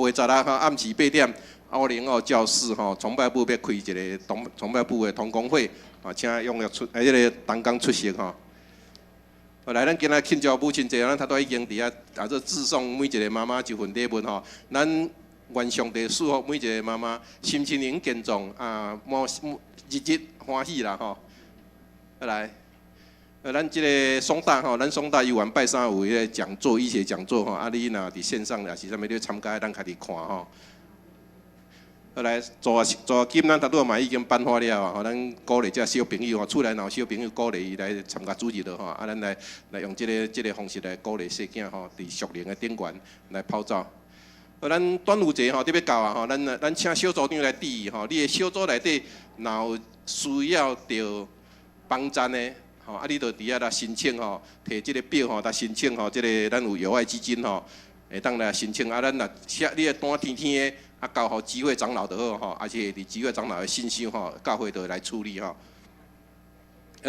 Speaker 2: 月16號暗時8點，奧林奧教室吼，崇拜部欲開一个崇拜部的同工會，啊，請踴躍出，啊，彼个同工出席吼。後來，咱今仔慶祝母親節，咱頭拄已經佇遐啊，做致送每一個媽媽一份禮物吼。咱願上帝賜福每一個媽媽，心情靈健壯啊，滿日日歡喜啦吼。後來，咱這个松大吼，咱松大有完拜三有彼个講座，醫學講座吼，啊，你若佇線上也是啥物，你參加，咱家己看吼。後來助學金，咱頭拄嘛已經頒發了啊！吼，咱鼓勵這小朋友吼，厝內若有小朋友鼓勵伊來參加主日學吼，啊，咱來用這个方式來鼓勵細囝吼，佇屬靈的頂懸來跑走。啊，咱端午節吼，特別到啊吼，咱請小組長來注意吼，你的小組內底若有需要著幫贊的吼，啊，你就佇遐來申請吼，提這个表吼來申請吼，這个咱有友愛基金吼，會當來申請。啊，咱若寫你的單天天的。啊，交予集會長老就好吼，而且佇集會長老的信箱吼，教會就會來處理吼。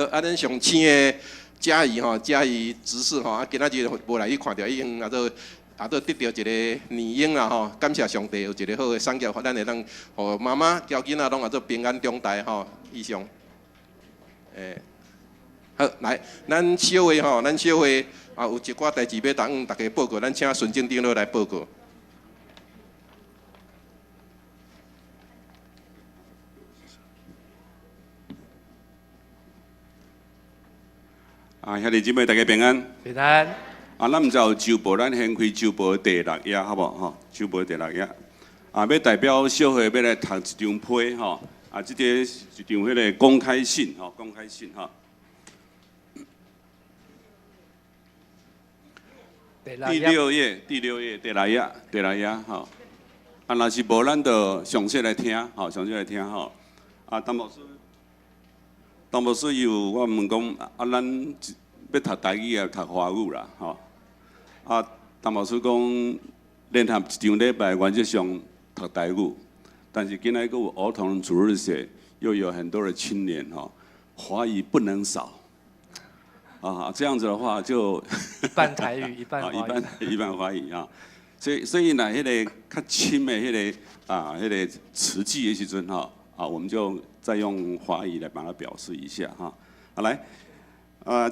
Speaker 2: 啊，咱上請的嘉怡吼，嘉怡執事吼，啊，今仔日無來去看著，已經啊做得著一个女嬰啦吼，感謝上帝有一个好的產業，咱會當予媽媽交囡仔攏啊做平安長大吼。以上，好，來，咱小會吼，咱小會啊有一寡代誌欲同大家報告，咱請孫正長老來報告。
Speaker 12: 啊，兄弟姊妹，大家平安。
Speaker 6: 平安。
Speaker 12: 啊，咱毋知有周報，咱先開周報第六頁，好無吼？周報第六頁。啊，欲代表小會欲來讀一張批吼。啊，這個是一張彼个公開信吼，公開信吼。第六頁，第六頁，第六頁，第六頁吼。啊，若是無，咱就詳細來聽，吼，詳細來聽吼。啊，陳牧師。陳牧師伊有我問講，啊，咱欲讀台語抑讀華語啦，吼。啊，陳牧師講，聯合一場禮拜原則上讀台語，但是今仔閣有兒童主日學，又有很多的青年吼，華語不能少。啊，這樣子的話就
Speaker 6: 一半台語，一半華語，
Speaker 12: 一半華語啊。所以呢，彼个較深的彼个啊，彼个詞句的時陣吼，啊，我們就再用華語來把它表示一下哈。好來，啊，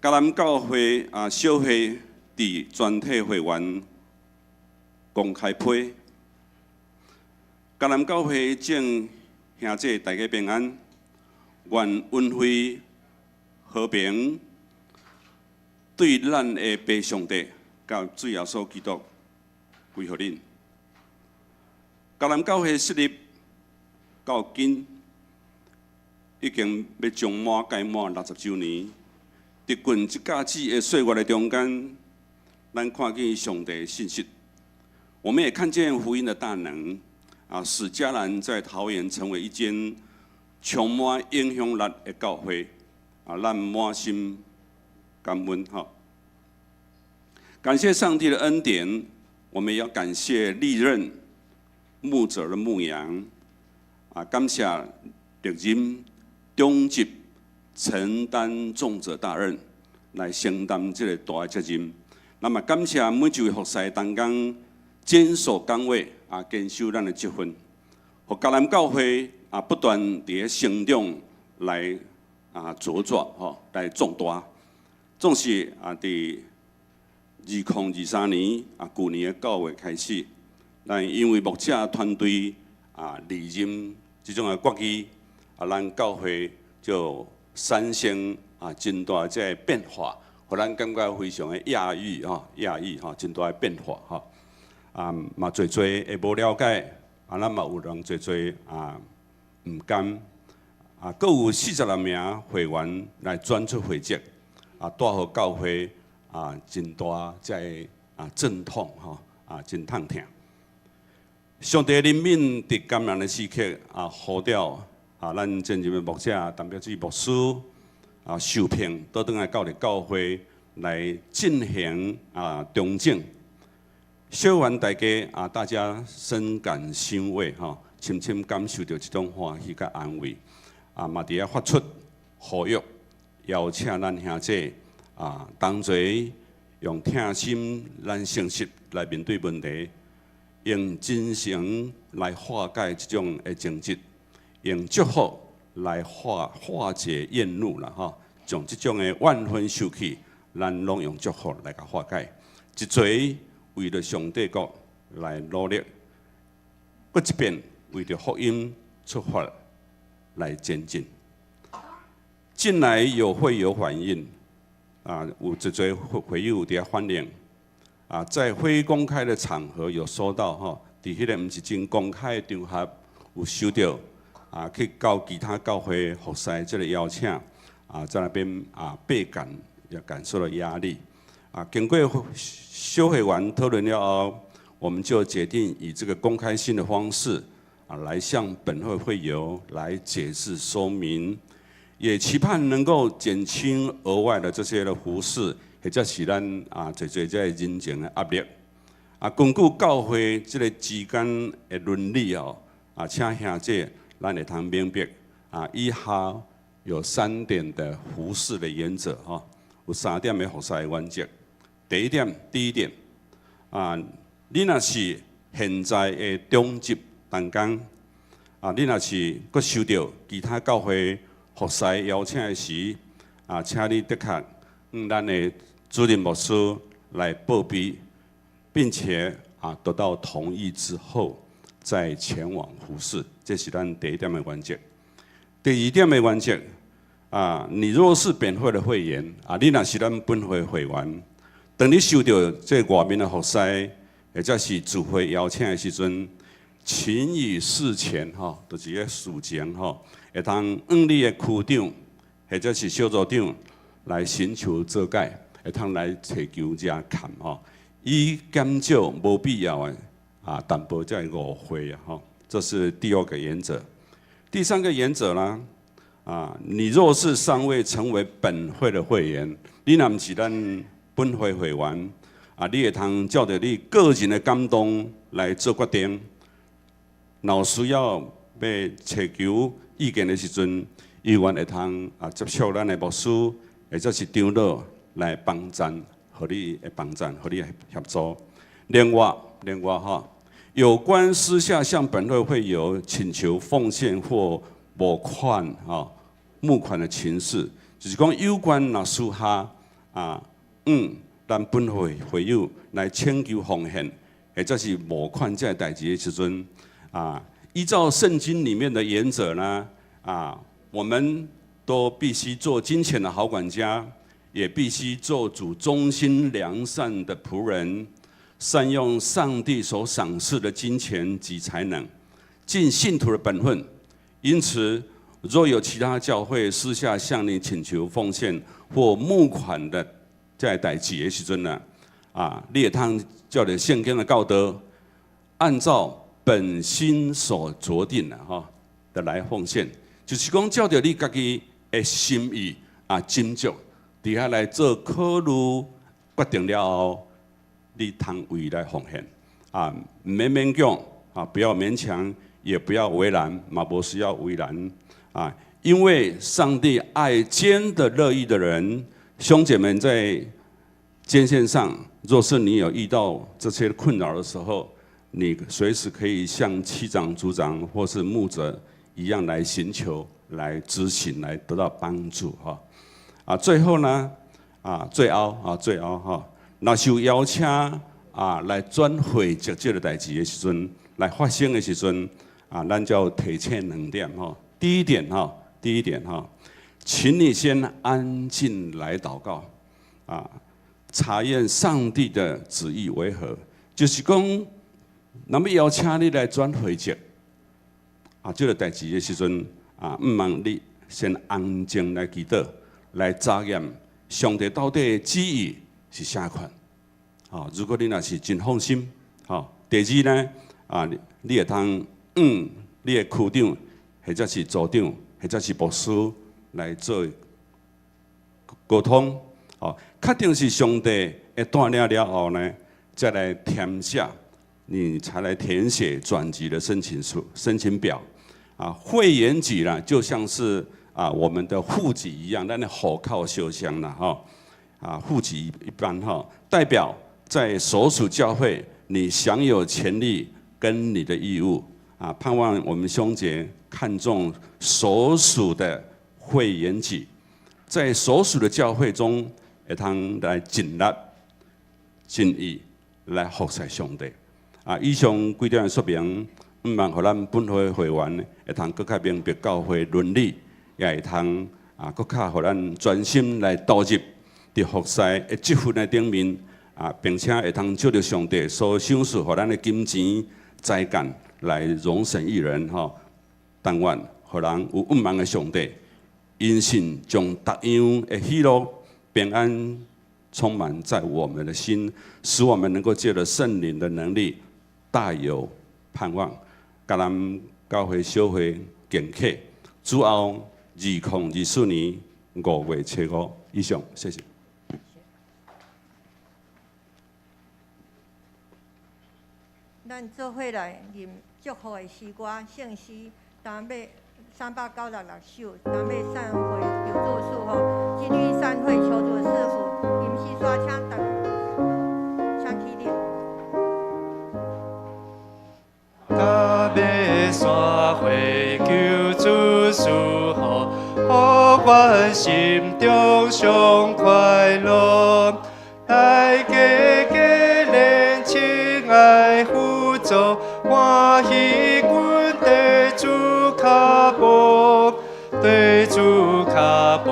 Speaker 12: 迦南教會啊，小會佇全體會員公開批。迦南教會眾兄弟大家平安，願恩惠和平對咱的父上帝佮主耶穌基督歸予恁。迦南教會設立到今已經欲將滿屆滿60週年，佇近這甲子的歲月的中間，咱看見上帝的信實，我們也看見福音的大能，啊，使迦南在桃園成為一間充滿影響力的教會，啊，咱滿心感恩哈。感謝上帝的恩典，我們也要感謝歷任牧者的牧養，啊，感謝歷任長執承擔眾責大任，來承擔這個大的責任。那麼感謝每一位服侍同工堅守崗位啊，堅守咱的職分，予迦南教會啊不斷佇咧成長來啊茁壯吼，來壯大。總是啊，佇2023年啊，舊年的9月開始，咱因為牧者團隊啊離任這種的決議，啊，咱教會就產生啊真大這个變化，予咱感覺非常的訝異吼，訝異吼，真大的變化吼。啊，嘛濟濟會無了解，啊，咱嘛有人濟濟啊毋甘，啊，閣有46名會員來轉出會籍，啊，帶予教會啊真大這个啊陣痛吼，啊真痛疼。上帝憐憫佇艱難的時刻啊，呼召啊，咱前任的牧者陳碧水牧師啊，受聘倒轉來到佇教會來進行啊重整。小願大家啊，大家深感欣慰吼，深深感受著這種歡喜佮安慰啊，嘛佇遐發出呼籲，邀請咱兄弟啊，同齊用疼心、咱誠實來面對問題，用真誠來化解這種的爭執，用祝福來化解怨怒啦吼，將這種的怨恨受氣，咱攏用祝福來共化解，一齊為著上帝國來努力，閣一遍為著福音出發來前進。近來有會友反映，啊，有一濟會友佇遐反映，啊，在非公開的場合有收到吼，佇彼個毋是真公開的場合有收著啊，去到其他教會服侍這个邀請，啊，在那邊啊倍感也感受到壓力，啊，經過小會員討論了後，我們就決定以這個公開信的方式啊，來向本會會友來解釋說明。也期盼能夠減輕額外的這些的服侍，或者是咱啊，濟濟這个人情的壓力。啊，根據教會這个之間的倫理哦，啊，請兄弟咱會通明白啊，以下有三點的服侍的原則吼，有三點的服侍的原則。第一點，第一點啊，你若是現在的長執同工啊，你若是閣收著其他教會服侍邀請的時，啊，請你的確向咱的主任牧師來報備，並且啊得到同意之後，再前往服侍，這是咱第一點的原則。第二點的原則，啊，你若是本會的會員，啊，你若是咱本會會員，當你收著這外面的服侍，或者是聚會邀請的時陣，請於事前吼，就是咧事前吼，會通向你的區長或者是小組長來尋求做解，會通來尋求遮看吼，以減少無必要的啊淡薄這个誤會啊吼，這是第二個原則。第三個原則呢，啊，你若是尚未成為本會的會員，你若毋是咱本會會員，啊，你會通照著你個人的感動來做決定。若有需要欲尋求意見的時陣，猶原會通啊接觸咱的牧師或者是長老來幫贊，予你的幫贊，予你協助。另外，另外吼，有關私下向本會會友請求奉獻或募款吼募款的情事，就是講有關若私下啊，向咱本會會友來請求奉獻，或者是募款這个代誌的時陣，啊，依照聖經裡面的原則呢，啊，我們都必須做金錢的好管家，也必須做主忠心良善的僕人，善用上帝所賞賜的金錢及才能，盡信徒的本分。因此，若有其他教會私下向你請求奉獻或募款的這代誌的時陣呢，啊，你會通照著聖經的教導，按照本心所酌定的吼的來奉獻，就是講照著你家己的心意啊，斟酌，佇遐來做考慮決定了後，你通為來奉獻啊，毋免勉強啊，不要勉強，也不要為難，嘛無需要為難啊，因為上帝愛捐的樂意的人，兄姐們在捐獻上，若是你有遇到這些困擾的時候，你隨時可以向區長、組長或是牧者一樣來尋求、來諮詢、來得到幫助哈。啊，最後呢，啊，最後啊，最後哈，若受邀請啊來轉會籍這个代誌的時陣，來發生的時陣，啊，咱就要提醒兩點哈。第一點哈，第一點哈，請你先安靜來禱告，啊，查驗上帝的旨意為何，就是講，若欲邀請你來轉會籍，啊，這个代誌的時陣啊，毋望你先安靜來祈禱，來查驗上帝到底旨意是啥款。吼，如果你若是真放心，吼，第二呢，啊，你會通你的區長或者是組長或者是牧師來做溝通，吼，確定是上帝的帶領了後呢，再來填寫，你才來填寫轉籍的申請書、申請表。啊，會員籍啦，就像是啊我們的戶籍一樣，咱的戶口相像啦，吼，啊，戶籍一般哈，代表在所屬教會，你享有權利跟你的義務。啊，盼望我們兄姐看重所屬的會員籍，在所屬的教會中，會通來盡力、盡意來服侍上帝。啊，以上幾點說明，毋望予咱本會會員會通閣較明白教會倫理，也會通啊，閣較予咱專心來投入佇服侍的職分的頂面，啊，並且會通借著上帝所賞賜予咱的金錢、才幹來榮神益人吼。但願予人有仰望的上帝，因信將各樣的喜樂、平安充滿在我們的心，使我們能夠借著聖靈的能力，大有盼望。迦南教會小會敬啟，主後2024年5月7日以上，謝謝。
Speaker 7: 咱做伙來吟祝福的詩歌，聖詩單尾396首，單尾散會求主賜福，今日散會求主賜福，吟詩煞請大請起立。
Speaker 5: 甲欲散會求主賜福，予阮心中上快樂。大家結連親愛互助，歡喜阮綴主跤步，綴主跤步，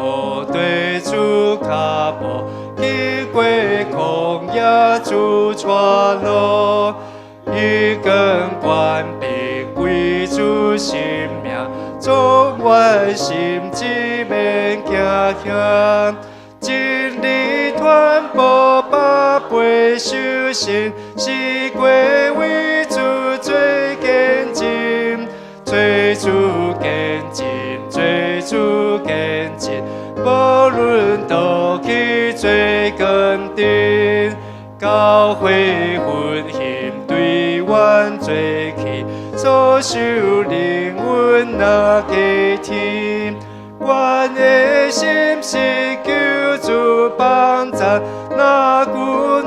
Speaker 5: 綴主跤步，經過曠野主帶路，一根權柄歸主生命，總阮心志免驚嚇。真理傳播百倍修行，四過為主做見證，做主見證，做主見證，無論倒去做堅定，教會奮興對阮做起，所受靈恩若加添。阮的心是求主幫贊，若久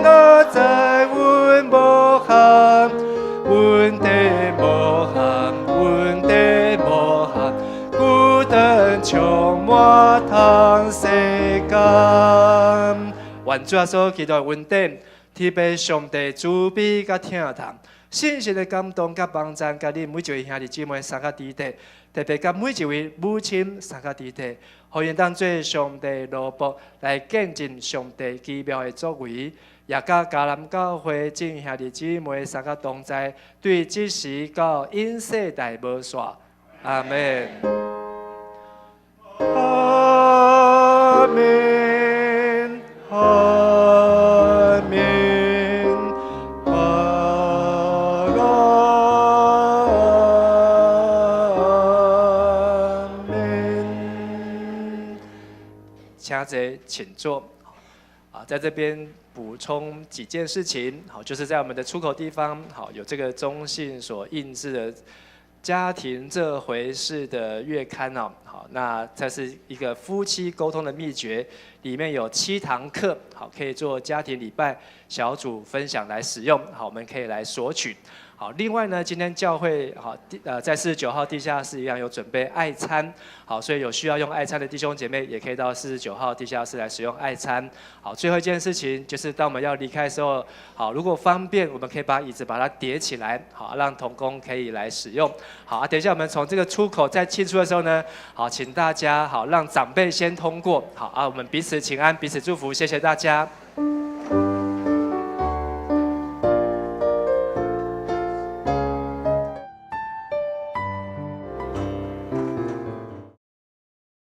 Speaker 5: 若在，阮無憾，阮的無憾，阮的無憾，孤單充滿通世間。
Speaker 6: 願主耶穌基督的恩典，天父上帝慈悲佮疼痛，聖神的感動佮幫贊，佮恁每一位兄弟姊妹三個弟弟，特別佮每一位母親三個弟弟，予𪜶當做上帝奴僕來見證上帝奇妙的作為，也佮迦南教會眾兄弟姊妹三個同在，對這時到永世代無煞。阿們。
Speaker 5: 阿們，阿們，阿們。
Speaker 6: 請坐，請坐。啊，在這邊補充幾件事情，好，就是在我們的出口地方，好，有這個中信所印製的《家庭這回事》的月刊哦，好，那這是一個夫妻溝通的秘訣，裡面有7堂課，好，可以做家庭禮拜小組分享來使用，好，我們可以來索取。好，另外呢，今天教會好在49號地下室一樣有準備愛餐，好，所以有需要用愛餐的弟兄姐妹也可以到49號地下室來使用愛餐。好，最後一件事情就是當我們要離開的時候，好，如果方便，我們可以把椅子把它疊起來，好，讓同工可以來使用。好，啊，等一下我們從這個出口再進出的時候呢，好，請大家好，讓長輩先通過，好啊，我們彼此請安，彼此祝福，謝謝大家。